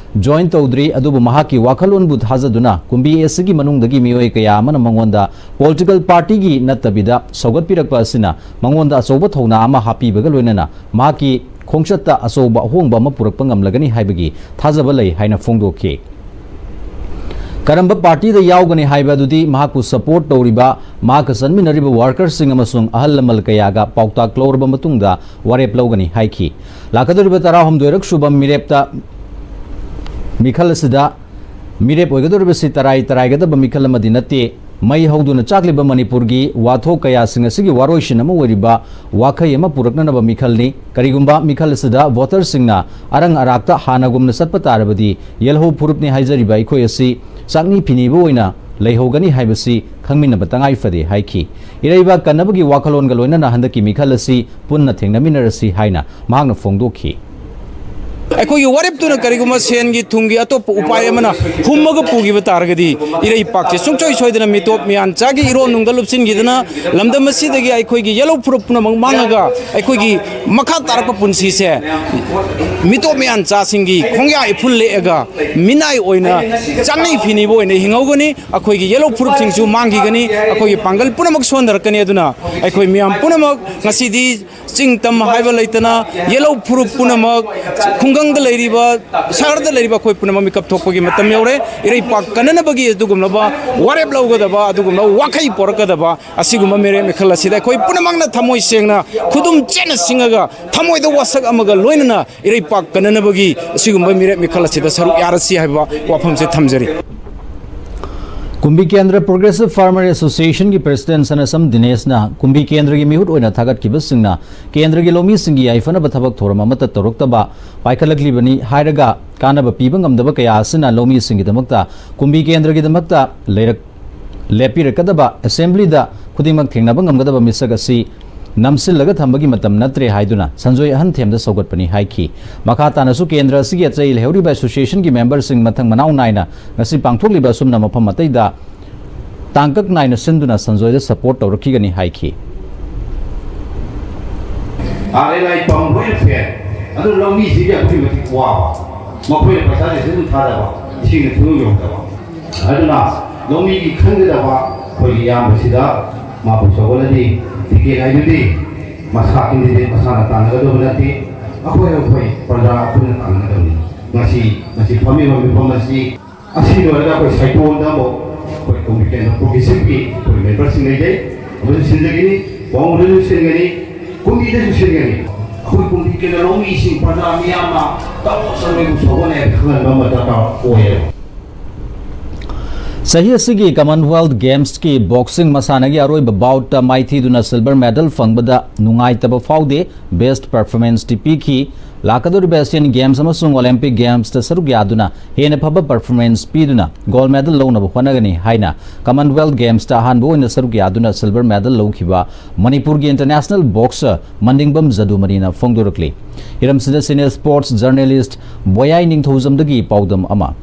join ꯇꯧꯗ꯭ꯔꯤ, ꯑꯗꯨꯕꯨ ꯃꯍꯥꯛꯀꯤ ꯋꯥꯈꯜꯂꯣꯟꯕꯨ ꯊꯥꯖꯗꯨꯅ ꯀꯨꯝꯕꯤ ACꯒꯤ ꯃꯅꯨꯡꯗꯒꯤ ꯃꯤꯑꯣꯏ ꯀꯌꯥ ꯑꯃꯅ ꯃꯉꯣꯟꯗ political partyꯒꯤ ꯅꯠꯇꯕꯤꯗ ꯁꯧꯒꯠꯄꯤꯔꯛꯄ ꯑꯁꯤꯅ ꯃꯉꯣꯟꯗ ꯑꯆꯧꯕ ꯊꯧꯅꯥ ꯑꯃ ꯍꯥꯞꯄꯤꯕꯒ ꯂꯣꯏꯅꯅ ꯃꯍꯥꯛꯀꯤ ꯈꯣꯡꯆꯠꯇ ꯑꯆꯧꯕ ꯑꯍꯣꯡꯕ ꯑꯃ ꯄꯨꯔꯛꯄ ꯉꯝꯂꯒꯅꯤ ꯍꯥꯏꯕꯒꯤ ꯊꯥꯖꯕ ꯂꯩ ꯍꯥꯏꯅ ꯐꯣꯡꯗꯣꯛꯈꯤ꯫ ꯀꯔꯝꯕ ꯄꯥꯔꯇꯤꯗ ꯌꯥꯎꯒꯅꯤ ꯍꯥꯏꯕ ꯑꯗꯨꯗꯤ ꯃꯍꯥꯛꯄꯨ ꯁꯄꯣꯔꯠ ꯇꯧꯔꯤꯕ, ꯃꯍꯥꯛꯀ ꯆꯠꯃꯤꯟꯅꯔꯤꯕ ꯋꯥꯔꯀꯔꯁꯤꯡ ꯑꯃꯁꯨꯡ ꯑꯍꯜ ꯂꯃꯟ ꯀꯌꯥꯒ ꯄꯥꯎꯇꯥꯛ ꯂꯧꯔꯕ ꯃꯇꯨꯡꯗ ꯋꯥꯔꯦꯞ ꯂꯧꯒꯅꯤ ꯍꯥꯏꯈꯤ꯫ ꯂꯥꯛꯀꯗꯧꯔꯤꯕ ꯇꯔꯥꯍꯨꯝꯗꯣꯏꯔꯛ ꯁꯨꯕ ꯃꯤꯔꯦꯞꯇ, ꯃꯤꯈꯜ ꯑꯁꯤꯗ ꯃꯤꯔꯦꯞ ꯑꯣꯏꯒꯗꯧꯔꯤꯕꯁꯤ ꯇꯔꯥꯏ ꯇꯔꯥꯏꯒꯗꯕ ꯃꯤꯈꯜ ꯑꯃꯗꯤ ꯅꯠꯇꯦ꯫ ꯃꯩ ꯍꯧꯗꯨꯅ ꯆꯥꯛꯂꯤꯕ ꯃꯅꯤꯄꯨꯔꯒꯤ ꯋꯥꯊꯣꯛ ꯀꯌꯥꯁꯤꯡ ꯑꯁꯤꯒꯤ ꯋꯥꯔꯣꯏꯁꯤꯟ ꯑꯃ ꯑꯣꯏꯔꯤꯕ ꯋꯥꯈꯩ ꯑꯃ ꯄꯨꯔꯛꯅꯅꯕ ꯃꯤꯈꯜꯅꯤ꯫ ꯀꯔꯤꯒꯨꯝꯕ ꯃꯤꯈꯜ ꯑꯁꯤꯗ ꯚꯣꯇꯔꯁꯤꯡꯅ ꯑꯔꯪ ꯑꯔꯥꯛꯇ ꯍꯥꯟꯅꯒꯨꯝꯅ ꯆꯠꯄ ꯇꯥꯔꯕꯗꯤ, ꯌꯦꯜꯍꯧ ꯐꯨꯔꯨꯞꯅꯤ ꯍꯥꯏꯖꯔꯤꯕ ꯑꯩꯈꯣꯏ ꯑꯁꯤ ꯆꯥꯛꯅꯤ ꯐꯤꯅꯤꯕ ꯑꯣꯏꯅ ꯂꯩꯍꯧꯒꯅꯤ ꯍꯥꯏꯕꯁꯤ ꯈꯪꯃꯤꯟꯅꯕ ꯇꯉꯥꯏ ꯐꯗꯦ ꯍꯥꯏꯈꯤ꯫ ꯏꯔꯩꯕꯥꯛ ꯀꯟꯅꯕꯒꯤ ꯋꯥꯈꯜꯂꯣꯟꯒ ꯂꯣꯏꯅꯅ ꯍꯟꯗꯛꯀꯤ ꯃꯤꯈꯜ ꯑꯁꯤ ꯄꯨꯟꯅ ꯊꯦꯡꯅꯃꯤꯟꯅꯔꯁꯤ ꯍꯥꯏꯅ ꯃꯍꯥꯛꯅ ꯐꯣꯡꯗꯣꯛꯈꯤ꯫ ꯑꯩꯈꯣꯏꯒꯤ ꯋꯥꯔꯦꯞꯇꯨꯅ ꯀꯔꯤꯒꯨꯝꯕ ꯁꯦꯟꯒꯤ ꯊꯨꯝꯒꯤ ꯑꯇꯣꯞꯄ ꯎꯄꯥꯏ ꯑꯃꯅ ꯍꯨꯝꯃꯒ ꯄꯨꯈꯤꯕ ꯇꯥꯔꯒꯗꯤ, ꯏꯔꯩꯄꯥꯛꯁꯦ ꯁꯨꯡꯁꯣꯏ ꯁꯣꯏꯗꯅ ꯃꯤꯇꯣꯞ ꯃꯤꯌꯥꯟꯆꯥꯒꯤ ꯏꯔꯣꯟꯅꯨꯡꯗ ꯂꯨꯞꯁꯤꯟꯈꯤꯗꯅ, ꯂꯝꯗꯝ ꯑꯁꯤꯗꯒꯤ ꯑꯩꯈꯣꯏꯒꯤ ꯌꯦꯜꯍꯧ ꯐꯨꯔꯨꯞ ꯄꯨꯝꯅꯃꯛ ꯃꯥꯡꯉꯒ, ꯑꯩꯈꯣꯏꯒꯤ ꯃꯈꯥ ꯇꯥꯔꯛꯄ ꯄꯨꯟꯁꯤꯁꯦ ꯃꯤꯇꯣꯞ ꯃꯤꯌꯥꯟꯆꯥꯁꯤꯡꯒꯤ ꯈꯣꯡꯌꯥ ꯏꯐꯨꯜ ꯂꯦꯛꯑꯒ, ꯃꯤꯅꯥꯏ ꯑꯣꯏꯅ ꯆꯥꯛꯅꯩ ꯐꯤꯅꯤꯕ ꯑꯣꯏꯅ ꯍꯤꯡꯍꯧꯒꯅꯤ꯫ ꯑꯩꯈꯣꯏꯒꯤ ꯌꯦꯜꯍꯧ ꯐꯨꯔꯨꯞꯁꯤꯡꯁꯨ ꯃꯥꯡꯈꯤꯒꯅꯤ꯫ ꯑꯩꯈꯣꯏꯒꯤ ꯄꯥꯡꯒꯜ ꯄꯨꯝꯅꯃꯛ ꯁꯣꯟꯊꯔꯛꯀꯅꯤ꯫ ꯑꯗꯨꯅ ꯑꯩꯈꯣꯏ ꯃꯤꯌꯥꯝ ꯄꯨꯝꯅꯃꯛ ꯉꯁꯤꯗꯤ ꯆꯤꯡ ꯇꯝ ꯍꯥꯏꯕ ꯂꯩꯇꯅ, ꯌꯦꯜꯍꯧ ꯐꯨꯔꯨꯞ ꯄꯨꯝꯅꯃꯛ, ꯈꯨꯡꯒꯪꯗ ꯂꯩꯔꯤꯕ, ꯁꯍꯔꯗ ꯂꯩꯔꯤꯕ ꯑꯩꯈꯣꯏ ꯄꯨꯝꯅꯃꯛ ꯃꯤꯀꯞ ꯊꯣꯛꯄꯒꯤ ꯃꯇꯝ ꯌꯧꯔꯦ꯫ ꯏꯔꯩꯄꯥꯛ ꯀꯟꯅꯅꯕꯒꯤ ꯑꯗꯨꯒꯨꯝꯂꯕ ꯋꯥꯔꯦꯞ ꯂꯧꯒꯗꯕ, ꯑꯗꯨꯒꯨꯝꯂꯕ ꯋꯥꯈꯩ ꯄꯣꯔꯛꯀꯗꯕ ꯑꯁꯤꯒꯨꯝꯕ ꯃꯤꯔꯦꯞ ꯃꯤꯈꯜ ꯑꯁꯤꯗ ꯑꯩꯈꯣꯏ ꯄꯨꯝꯅꯃꯛꯅ ꯊꯃꯣꯏ ꯁꯦꯡꯅ, ꯈꯨꯗꯨꯝ ꯆꯦꯠꯅ ꯆꯤꯡꯉꯒ, ꯊꯃꯣꯏꯗ ꯋꯥꯁꯛ ꯑꯃꯒ ꯂꯣꯏꯅꯅ ꯏꯔꯩꯄꯥꯛ ꯀꯟꯅꯅꯕꯒꯤ ꯑꯁꯤꯒꯨꯝꯕ ꯃꯤꯔꯦꯞ ꯃꯤꯈꯜ ꯑꯁꯤꯗ ꯁꯔꯨꯛ ꯌꯥꯔꯁꯤ ꯍꯥꯏꯕ ꯋꯥꯐꯝꯁꯦ ꯊꯝꯖꯔꯤ꯫ ꯀꯨꯝꯕꯤ ꯀꯦꯟꯗ꯭ꯔ ꯄ꯭ꯔꯣꯒ꯭ꯔꯦꯁꯤꯚ ꯐꯥꯔꯃꯔ ꯑꯦꯁꯣꯁꯤꯌꯦꯁꯟꯒꯤ ꯄ꯭ꯔꯦꯁꯤꯗꯦꯟ ꯁꯅꯥꯁꯝ ꯗꯤꯅꯦꯁꯅ ꯀꯨꯝꯕꯤ ꯀꯦꯟꯗ꯭ꯔꯒꯤ ꯃꯤꯍꯨꯠ ꯑꯣꯏꯅ ꯊꯥꯒꯠꯈꯤꯕꯁꯤꯡꯅ ꯀꯦꯟꯗ꯭ꯔꯒꯤ ꯂꯧꯃꯤꯁꯤꯡꯒꯤ ꯌꯥꯏꯐꯅꯕ ꯊꯕꯛ ꯊꯧꯔꯝ ꯑꯃꯠꯇ ꯇꯧꯔꯛꯇꯕ ꯄꯥꯏꯈꯠꯂꯛꯂꯤꯕꯅꯤ ꯍꯥꯏꯔꯒ, ꯀꯥꯟꯅꯕ ꯄꯤꯕ ꯉꯝꯗꯕ ꯀꯌꯥ ꯑꯁꯤꯅ ꯂꯧꯃꯤꯁꯤꯡꯒꯤꯗꯃꯛꯇ ꯀꯨꯝꯕꯤ ꯀꯦꯟꯗ꯭ꯔꯒꯤꯗꯃꯛꯇ ꯂꯩꯔꯛ-, ꯂꯦꯞꯄꯤꯔꯛꯀꯗꯕ ꯑꯦꯁꯦꯝꯕ꯭ꯂꯤꯗ ꯈꯨꯗꯤꯡꯃꯛ ꯊꯦꯡꯅꯕ ꯉꯝꯒꯗꯕ ꯃꯤꯁꯛ ꯑꯁꯤ ꯅꯝꯁꯤꯜꯂꯒ ꯊꯝꯕꯒꯤ ꯃꯇꯝ ꯅꯠꯇ꯭ꯔꯦ ꯍꯥꯏꯗꯨꯅ ꯁꯟꯖꯣꯏ ꯑꯍꯟꯊꯦꯝꯗ ꯁꯧꯒꯠꯄꯅꯤ ꯍꯥꯏꯈꯤ꯫ ꯃꯈꯥ ꯇꯥꯅꯁꯨ ꯀꯦꯟꯗ꯭ꯔ ꯑꯁꯤꯒꯤ ꯑꯆꯩ ꯂꯩꯍꯧꯔꯤꯕ ꯑꯦꯁꯣꯁꯤꯌꯦꯁꯟꯒꯤ ꯃꯦꯝꯕꯔꯁꯤꯡ ꯃꯊꯪ ꯃꯅꯥꯎ ꯅꯥꯏꯅ ꯉꯁꯤ ꯄꯥꯡꯊꯣꯛꯂꯤꯕ ꯑꯁꯨꯝꯅ ꯃꯐꯝ ꯑꯇꯩꯗ ꯇꯥꯡꯀꯛ ꯅꯥꯏꯅ ꯁꯤꯟꯗꯨꯅ ꯁꯟꯖꯣꯏꯗ ꯁꯄꯣꯔꯠ ꯇꯧꯔꯛꯈꯤꯒꯅꯤ ꯍꯥꯏꯈꯤ꯫ ꯑꯥꯔ ꯑꯦꯜ ꯑꯥꯏ ꯄꯝ ꯂꯣꯏꯅ ꯐꯦꯜ꯫ ꯑꯗꯨ ꯂꯧꯃꯤꯁꯤꯡꯁꯦ ꯑꯗꯨꯛꯀꯤ ꯃꯇꯤꯛ ꯋꯥꯕ, ꯃꯈꯣꯏꯅ ꯄꯩꯁꯥꯁꯦ ꯑꯗꯨꯝ ꯊꯥꯗꯕ, ꯏꯁꯤꯡꯅ ꯊꯨꯝ ꯌꯧꯗꯕ꯫ ꯑꯗꯨꯅ ꯂꯧꯃꯤꯒꯤ ꯈꯟꯒꯗꯕ ꯑꯩꯈꯣꯏꯒꯤ ꯏꯌꯥꯝꯕꯁꯤꯗ ꯃꯥꯕꯨ ꯁꯧꯒꯠꯂꯗꯤ ꯇꯤꯀꯦꯠ ꯍꯥꯏꯗꯨꯗꯤ ꯃꯁꯥ ꯀꯦꯟꯗꯤꯗꯦꯠ ꯃꯁꯥꯅ ꯇꯥꯟꯅꯒꯗꯕ ꯅꯠꯇꯦ꯫ ꯑꯩꯈꯣꯏ ꯑꯩꯈꯣꯏ ꯄ꯭ꯔꯖꯥ ꯑꯩꯈꯣꯏꯅ ꯇꯥꯟꯅꯒꯗꯕꯅꯤ꯫ ꯉꯁꯤ, ꯉꯁꯤ ꯐꯝꯃꯤꯕ ꯃꯤꯐꯝ ꯑꯁꯤ ꯑꯁꯤ ꯂꯣꯏꯔꯒ ꯑꯩꯈꯣꯏ ꯁꯥꯏꯇꯣꯟꯗ ꯑꯃꯨꯛ ꯑꯩꯈꯣꯏ ꯀꯨꯝꯕꯤ ꯀꯦꯟꯗ꯭ꯔ ꯄ꯭ꯔꯣꯒ꯭ꯔꯦꯁꯤꯞꯀꯤ ꯑꯩꯈꯣꯏ ꯃꯦꯝꯕꯔꯁꯤꯡ ꯂꯩꯖꯩ, ꯑꯃꯁꯨ ꯁꯤꯟꯖꯒꯅꯤ, ꯋꯥꯉꯨꯗꯁꯨ ꯁꯤꯟꯒꯅꯤ, ꯀꯨꯝꯕꯤꯗꯁꯨ ꯁꯤꯟꯒꯅꯤ꯫ ꯑꯩꯈꯣꯏ ꯀꯨꯝꯕꯤ ꯀꯦꯟꯗ꯭ꯔ ꯂꯧꯃꯤꯁꯤꯡ ꯄ꯭ꯔꯖꯥ ꯃꯤꯌꯥꯝꯅ ꯇꯧꯔꯣ ꯁꯪꯉꯣꯏꯕꯨ ꯁꯧꯒꯠꯅꯤ ꯍꯥꯏꯕ ꯈꯪꯍꯟꯕ ꯑꯃ ꯗꯔꯀꯥꯔ ꯑꯣꯏꯌꯦꯕ꯫ ꯆꯍꯤ ꯑꯁꯤꯒꯤ Commonwealth Gamesꯀꯤ boxing ꯃꯁꯥꯟꯅꯒꯤ ꯑꯔꯣꯏꯕ boutꯇ ꯃꯥꯏꯊꯤꯗꯨꯅ silver medal ꯐꯪꯕꯗ ꯅꯨꯡꯉꯥꯏꯇꯕ ꯐꯥꯎꯗꯦ, best performanceꯇꯤ ꯄꯤꯈꯤ꯫ ꯂꯥꯛꯀꯗꯧꯔꯤꯕ Asian Games ꯑꯃꯁꯨꯡ Olympic Gamesꯇ ꯁꯔꯨꯛ ꯌꯥꯗꯨꯅ ꯍꯦꯟꯅ ꯐꯕ performance ꯄꯤꯗꯨꯅ gold medal ꯂꯧꯅꯕ ꯍꯣꯠꯅꯒꯅꯤ ꯍꯥꯏꯅ Commonwealth Gamesꯇ ꯑꯍꯥꯟꯕ ꯑꯣꯏꯅ ꯁꯔꯨꯛ ꯌꯥꯗꯨꯅ silver medal ꯂꯧꯈꯤꯕ ꯃꯅꯤꯄꯨꯔꯒꯤ international boxer ꯃꯟꯗꯤꯡꯕꯝ ꯖꯗꯨꯃꯅꯤꯅ ꯐꯣꯡꯗꯣꯔꯛꯂꯤ꯫ ꯍꯤꯔꯝꯁꯤꯗ senior sports journalist ꯕꯣꯌꯥꯏ ꯅꯤꯡꯊꯧꯖꯝꯗꯒꯤ ꯄꯥꯎꯗꯝ ꯑꯃ꯫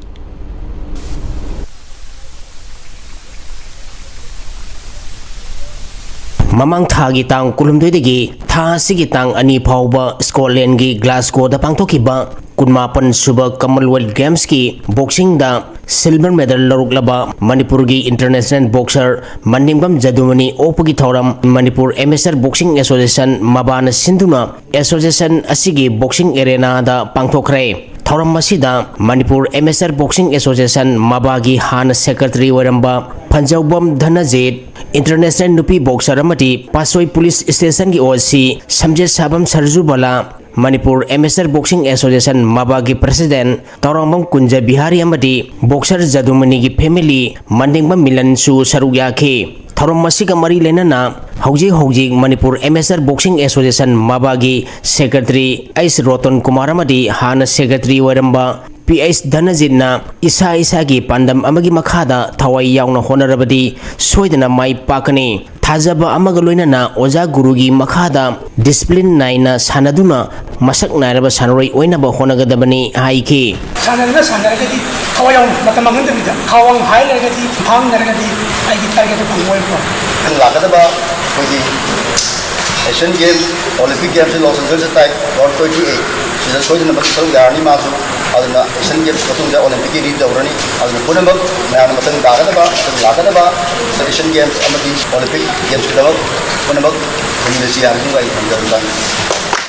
ꯃꯃꯥꯡ ꯊꯥꯒꯤ ꯇꯥꯡ ꯀꯨꯟꯍꯨꯝꯗꯣꯏꯗꯒꯤ ꯊꯥ ꯑꯁꯤꯒꯤ ꯇꯥꯡ ꯑꯅꯤ ꯐꯥꯎꯕ ꯁ꯭ꯀꯣꯠꯂꯦꯟꯒꯤ ꯒ꯭ꯂꯥꯁꯒꯣꯗ ꯄꯥꯡꯊꯣꯛꯈꯤꯕ ꯀꯨꯟꯃꯥꯄꯟ ꯁꯨꯕ Commonwealth Gamesꯀꯤ boxingꯗ silver medal ꯂꯧꯔꯛꯂꯕ ꯃꯅꯤꯄꯨꯔꯒꯤ international boxer ꯃꯅꯤꯡꯕꯝ ꯖꯗꯨꯃꯅꯤ ꯑꯣꯛꯄꯒꯤ ꯊꯧꯔꯝ ꯃꯅꯤꯄꯨꯔ Amateur Boxing Association ꯃꯕꯥꯅ ꯁꯤꯟꯗꯨꯅ association ꯑꯁꯤꯒꯤ boxing arenaꯗ ꯄꯥꯡꯊꯣꯛꯈ꯭ꯔꯦ꯫ ꯊꯧꯔꯝ ꯑꯁꯤꯗ ꯃꯅꯤꯄꯨꯔ Amateur Boxing Association ꯃꯕꯥꯒꯤ ꯍꯥꯟꯅ secretary ꯑꯣꯏꯔꯝꯕ ꯐꯟꯖꯧꯕꯝ ꯙꯅꯖꯤꯠ, international ꯅꯨꯄꯤ boxer ꯑꯃꯗꯤ ꯄꯥꯠꯁꯣꯏ police stationꯒꯤ OC ꯁꯝꯖꯦꯠꯁꯥꯕꯝ ꯁꯔꯖꯨꯕꯂꯥ, Manipur Amateur Boxing Association ꯃꯕꯥꯒꯤ president Tourangbam ꯀꯨꯟꯖ Bihari ꯑꯃꯗꯤ boxer ꯖꯗꯨꯃꯅꯤꯒꯤ family ꯃꯟꯗꯦꯡꯕꯝ ꯃꯤꯂꯟꯁꯨ ꯁꯔꯨꯛ ꯌꯥꯈꯤ꯫ ꯊꯧꯔꯝ ꯑꯁꯤꯒ ꯃꯔꯤ ꯂꯩꯅꯅ ꯍꯧꯖꯤꯛ ꯍꯧꯖꯤꯛ ꯃꯅꯤꯄꯨꯔ Amateur Boxing Association ꯃꯕꯥꯒꯤ secretary ꯑꯩꯆ ꯔꯣꯇꯟ ꯀꯨꯃꯥꯔ ꯑꯃꯗꯤ ꯍꯥꯟꯅ secretary ꯑꯣꯏꯔꯝꯕ ꯄꯤ ꯑꯩꯆ ꯙꯅꯖꯤꯠꯅ ꯏꯁꯥ ꯏꯁꯥꯒꯤ ꯄꯥꯟꯗꯝ ꯑꯃꯒꯤ ꯃꯈꯥꯗ ꯊꯋꯥꯏ ꯌꯥꯎꯅ ꯍꯣꯠꯅꯔꯕꯗꯤ ꯁꯣꯏꯗꯅ ꯃꯥꯏ ꯄꯥꯛꯀꯅꯤ꯫ ꯊꯥꯖꯕ ꯑꯃꯒ ꯂꯣꯏꯅꯅ ꯑꯣꯖꯥ ꯒꯨꯔꯨꯒꯤ ꯃꯈꯥꯗ discipline ꯅꯥꯏꯅ ꯁꯥꯟꯅꯗꯨꯅ ꯃꯁꯛ ꯅꯥꯏꯔꯕ ꯁꯥꯟꯅꯔꯣꯏ ꯑꯣꯏꯅꯕ ꯍꯣꯠꯅꯒꯗꯕꯅꯤ ꯍꯥꯏꯈꯤ꯫ ꯁꯥꯟꯅꯗꯨꯅ ꯁꯥꯟꯅꯔꯒꯗꯤ ꯊꯋꯥꯏ ꯌꯥꯎꯅ ꯃꯇꯝ ꯃꯥꯡꯍꯟꯗꯕꯤꯗ ꯈꯥꯋꯥꯡ ꯍꯥꯏꯔꯒꯗꯤ ꯐꯥꯡꯅꯔꯒꯗꯤ ꯑꯩꯒꯤ target ꯐꯪꯉꯣꯏꯕ꯫ ꯂꯥꯛꯀꯗꯕ ꯑꯩꯈꯣꯏꯒꯤ Asian Games, Olympic Games in Los Angeles ꯇꯥꯏ ꯇ꯭ꯋꯦꯟꯇꯤ ꯑꯩꯠ ꯁꯤꯗ ꯁꯣꯏꯗꯅꯃꯛ ꯁꯔꯨꯛ ꯌꯥꯔꯅꯤ ꯃꯥꯁꯨ꯫ ꯑꯗꯨꯅ Asian Games ꯃꯇꯨꯡꯗ Olympic ꯀꯤ ready ꯇꯧꯔꯅꯤ꯫ ꯑꯗꯨꯅ ꯄꯨꯝꯅꯃꯛ ꯃꯌꯥꯝꯅ ꯃꯊꯪ ꯂꯥꯛꯀꯗꯕ, ꯃꯊꯪ ꯂꯥꯛꯀꯗꯕ Asian Games ꯑꯃꯗꯤ Olympic Games ꯀꯤꯗꯃꯛ ꯄꯨꯝꯅꯃꯛ ꯈꯨꯔꯨꯝꯖꯁꯤ ꯍꯥꯏꯕꯁꯤꯃ ꯑꯩ ꯊꯝꯖꯔꯝꯕꯅꯤ꯫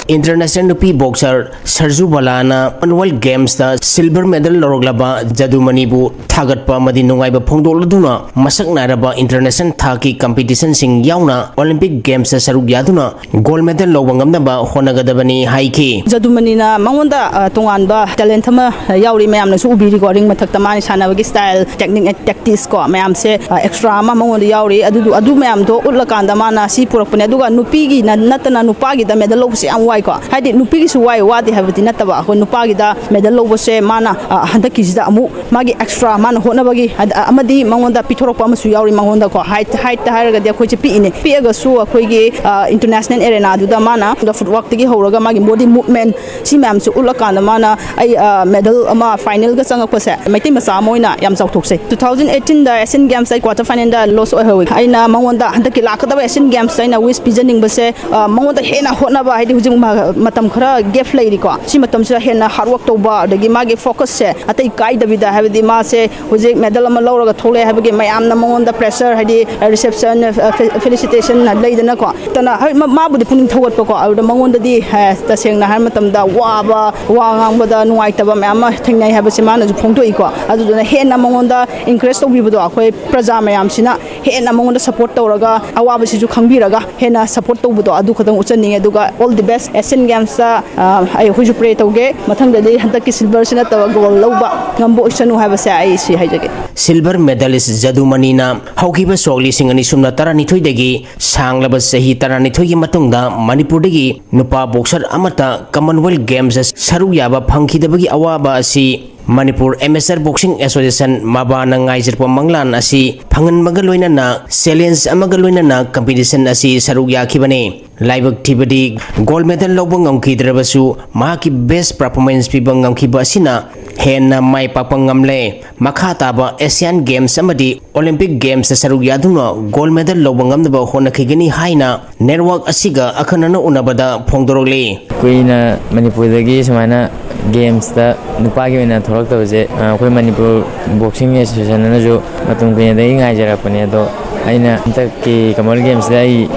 International ꯅꯨꯄꯤ boxer ꯁꯔꯖꯨ ꯕꯂꯥꯅ Commonwealth Gamesꯇ silver medal ꯂꯧꯔꯛꯂꯕ ꯖꯗꯨꯃꯅꯤꯕꯨ ꯊꯥꯒꯠꯄ ꯑꯃꯗꯤ ꯅꯨꯡꯉꯥꯏꯕ ꯐꯣꯡꯗꯣꯛꯂꯗꯨꯅ, ꯃꯁꯛ ꯅꯥꯏꯔꯕ international ꯊꯥꯛꯀꯤ competitionꯁꯤꯡ ꯌꯥꯎꯅ Olympic Gamesꯇ ꯁꯔꯨꯛ ꯌꯥꯗꯨꯅ gold medal ꯂꯧꯕ ꯉꯝꯅꯕ ꯍꯣꯠꯅꯒꯗꯕꯅꯤ ꯍꯥꯏꯈꯤ꯫ ꯖꯗꯨꯃꯅꯤꯅ ꯃꯉꯣꯟꯗ, ꯑ, ꯇꯣꯉꯥꯟꯕ talent ꯑꯃ ꯌꯥꯎꯔꯤ, ꯃꯌꯥꯝꯅꯁꯨ ꯎꯕꯤꯔꯤꯀꯣ, ring ꯃꯊꯛꯇ ꯃꯥꯅ ꯁꯥꯟꯅꯕꯒꯤ style, technique, tactics ꯀꯣ, ꯃꯌꯥꯝꯁꯦ, ꯑ, extra ꯑꯃ ꯃꯉꯣꯟꯗ ꯌꯥꯎꯔꯤ꯫ ꯑꯗꯨꯗꯨ, ꯑꯗꯨ ꯃꯌꯥꯝꯗꯣ ꯎꯠꯂꯀꯥꯟꯗ ꯃꯥꯅ ꯁꯤ ꯄꯨꯔꯛꯄꯅꯦ꯫ ꯑꯗꯨꯒ ꯅꯨꯄꯤꯒꯤ ꯅ-, ꯅꯠꯇꯅ ꯅꯨꯄꯥꯒꯤꯗ medal ꯂꯧꯕꯁꯦ ꯌꯥꯝ ꯋꯥꯏꯀꯣ꯫ ꯍꯥꯏꯗꯤ ꯅꯨꯄꯤꯒꯤꯁꯨ ꯋꯥꯏ, ꯋꯥꯗꯦ ꯍꯥꯏꯕꯗꯤ ꯅꯠꯇꯕ, ꯑꯩꯈꯣꯏ ꯅꯨꯄꯥꯒꯤꯗ medal ꯂꯧꯕꯁꯦ ꯃꯥꯅ, ꯑ, ꯍꯟꯗꯛꯀꯤꯁꯤꯗ ꯑꯃꯨꯛ ꯃꯥꯒꯤ extra ꯃꯥꯅ ꯍꯣꯠꯅꯕꯒꯤ, ꯑꯗ, ꯑꯃꯗꯤ ꯃꯉꯣꯟꯗ ꯄꯤꯊꯣꯔꯛꯄ ꯑꯃꯁꯨ ꯌꯥꯎꯔꯤ꯫ ꯃꯉꯣꯟꯗꯀꯣ height, heightꯇ ꯍꯥꯏꯔꯒꯗꯤ ꯑꯩꯈꯣꯏꯁꯦ ꯄꯤꯛꯏꯅꯦ, ꯄꯤꯛꯑꯒꯁꯨ ꯑꯩꯈꯣꯏꯒꯤ, ꯑ, international arenaꯗꯨꯗ ꯃꯥꯅ footworkꯇꯒꯤ ꯍꯧꯔꯒ ꯃꯥꯒꯤ body movement ꯁꯤ ꯃꯌꯥꯝꯁꯦ ꯎꯠꯂꯀꯥꯟꯗ ꯃꯥꯅ ꯑꯩ, ꯑ, medal ꯑꯃ finalꯒ ꯆꯪꯉꯛꯄꯁꯦ ꯃꯩꯇꯩ ꯃꯆꯥ ꯑꯃ ꯑꯣꯏꯅ ꯌꯥꯝ ꯆꯥꯎꯊꯣꯛꯆꯩ꯫ Two thousand eighteenꯗ Asian Gamesꯇ ꯑꯩ quarter finalꯗ loss ꯑꯣꯏꯍꯧꯋꯤ꯫ ꯑꯩꯅ ꯃꯉꯣꯟꯗ ꯍꯟꯗꯛꯀꯤ ꯂꯥꯛꯀꯗꯕ Asian Gamesꯇ ꯑꯩꯅ wish ꯄꯤꯖꯅꯤꯡꯕꯁꯦ, ꯑ, ꯃꯉꯣꯟꯗ ꯍꯦꯟꯅ ꯍꯣꯠꯅꯕ, ꯍꯥꯏꯗꯤ ꯍꯧꯖꯤꯛ ꯃ-, ꯃꯇꯝ ꯈꯔ gap ꯂꯩꯔꯤꯀꯣ, ꯁꯤ ꯃꯇꯝꯁꯤꯗ ꯍꯦꯟꯅ hard work ꯇꯧꯕ, ꯑꯗꯒꯤ ꯃꯥꯒꯤ focusꯁꯦ ꯑꯇꯩ ꯀꯥꯏꯗꯕꯤꯗ, ꯍꯥꯏꯕꯗꯤ ꯃꯥꯁꯦ ꯍꯧꯖꯤꯛ medal ꯑꯃ ꯂꯧꯔꯒ ꯊꯣꯛꯂꯛꯑꯦ ꯍꯥꯏꯕꯒꯤ ꯃꯌꯥꯝꯅ ꯃꯉꯣꯟꯗ pressure, ꯍꯥꯏꯗꯤ reception, ꯑ, fe-, felicitation ꯂꯩꯗꯅꯀꯣ, ꯇꯅ, ꯍꯣꯏ, ꯃ-, ꯃꯥꯕꯨꯗꯤ ꯄꯨꯛꯅꯤꯡ ꯊꯧꯒꯠꯄꯀꯣ, ꯑꯗꯨꯗ ꯃꯉꯣꯟꯗꯗꯤ, ꯑ, ꯇꯁꯦꯡꯅ ꯍꯥꯏꯔ ꯃꯇꯝꯗ ꯋꯥꯕ, ꯋꯥ ꯉꯥꯡꯕꯗ ꯅꯨꯡꯉꯥꯏꯇꯕ ꯃꯌꯥꯝ ꯑꯃ ꯊꯦꯡꯅꯩ ꯍꯥꯏꯕꯁꯦ ꯃꯥꯅꯁꯨ ꯐꯣꯡꯗꯣꯛꯏꯀꯣ꯫ ꯑꯗꯨꯗꯨꯅ ꯍꯦꯟꯅ ꯃꯉꯣꯟꯗ encourage ꯇꯧꯕꯤꯕꯗꯣ, ꯑꯩꯈꯣꯏ ꯄ꯭ꯔꯖꯥ ꯃꯌꯥꯝꯁꯤꯅ ꯍꯦꯟꯅ ꯃꯉꯣꯟꯗ support ꯇꯧꯔꯒ, ꯑꯋꯥꯕꯁꯤꯁꯨ ꯈꯪꯕꯤꯔꯒ ꯍꯦꯟꯅ support ꯇꯧꯕꯗꯣ, ꯑꯗꯨ ꯈꯛꯇꯪ ꯎꯠꯆꯅꯤꯡꯉꯦ꯫ ꯑꯗꯨꯒ all the best, Asian Gamesꯇ, ꯑ, ꯑꯩ, ꯑꯩꯈꯣꯏꯁꯨ pray ꯇꯧꯒꯦ, ꯃꯊꯪꯗꯗꯤ ꯍꯟꯗꯛꯀꯤ silverꯁꯤ ꯅꯠꯇꯕ gold ꯂꯧꯕ ꯉꯝꯕ ꯑꯣꯏꯁꯅꯨ ꯍꯥꯏꯕꯁꯦ ꯑꯩ ꯁꯤ ꯍꯥꯏꯖꯒꯦ꯫ Silver medalist ꯖꯗꯨꯃꯅꯤꯅ ꯍꯧꯈꯤꯕ ꯁꯣꯛ ꯂꯤꯁꯤꯡ ꯑꯅꯤ ꯁꯨꯞꯅ ꯇꯔꯥꯅꯤꯊꯣꯏꯗꯒꯤ ꯁꯥꯡꯂꯕ ꯆꯍꯤ ꯇꯔꯥꯅꯤꯊꯣꯏꯒꯤ ꯃꯇꯨꯡꯗ ꯃꯅꯤꯄꯨꯔꯗꯒꯤ ꯅꯨꯄꯥ boxer ꯑꯃꯠꯇ Commonwealth Gamesꯇ ꯁꯔꯨꯛ ꯌꯥꯕ ꯐꯪꯈꯤꯗꯕꯒꯤ ꯑꯋꯥꯕ ꯑꯁꯤ Manipur Amateur Boxing Association, ꯃꯕꯥꯅ ꯉꯥꯏꯖꯔꯛꯄ ꯃꯪꯂꯥꯟ ꯑꯁꯤ ꯐꯪꯍꯟꯕꯒ ꯂꯣꯏꯅꯅ challenge ꯑꯃꯒ ꯂꯣꯏꯅꯅ competition ꯑꯁꯤ ꯁꯔꯨꯛ ꯌꯥꯈꯤꯕꯅꯤ꯫ ꯂꯥꯏꯕꯛ ꯊꯤꯕꯗꯤ gold medal ꯂꯧꯕ ꯉꯝꯈꯤꯗ꯭ꯔꯕꯁꯨ, ꯃꯍꯥꯛꯀꯤ best performance ꯄꯤꯕ ꯉꯝꯈꯤꯕ ꯑꯁꯤꯅ ꯍꯦꯟꯅ ꯃꯥꯏ ꯄꯥꯛꯄ ꯉꯝꯂꯦ꯫ ꯃꯈꯥ ꯇꯥꯕ Asian Games ꯑꯃꯗꯤ Olympic Gamesꯇ ꯁꯔꯨꯛ ꯌꯥꯗꯨꯅ gold medal ꯂꯧꯕ ꯉꯝꯅꯕ ꯍꯣꯠꯅꯈꯤꯒꯅꯤ ꯍꯥꯏꯅ network ꯑꯁꯤꯒ ꯑꯈꯟꯅꯅ ꯎꯅꯕꯗ ꯐꯣꯡꯗꯣꯔꯛꯂꯤ꯫ ꯀꯨꯏꯅ ꯃꯅꯤꯄꯨꯔꯗꯒꯤ ꯁꯨꯃꯥꯏꯅ Gamesꯇ ꯅꯨꯄꯥꯒꯤ ꯑꯣꯏꯅ ꯊꯣꯛꯂꯛꯇꯕꯁꯦ, ꯑ, ꯑꯩꯈꯣꯏ ꯃꯅꯤꯄꯨꯔ Boxing Associationꯅꯁꯨ ꯃꯇꯝ ꯀꯨꯏꯅꯗꯒꯤ ꯉꯥꯏꯖꯔꯛꯄꯅꯦ꯫ ꯑꯗꯣ ꯑꯩꯅ ꯍꯟꯗꯛꯀꯤ Commonwealth Gamesꯇ ꯑꯩ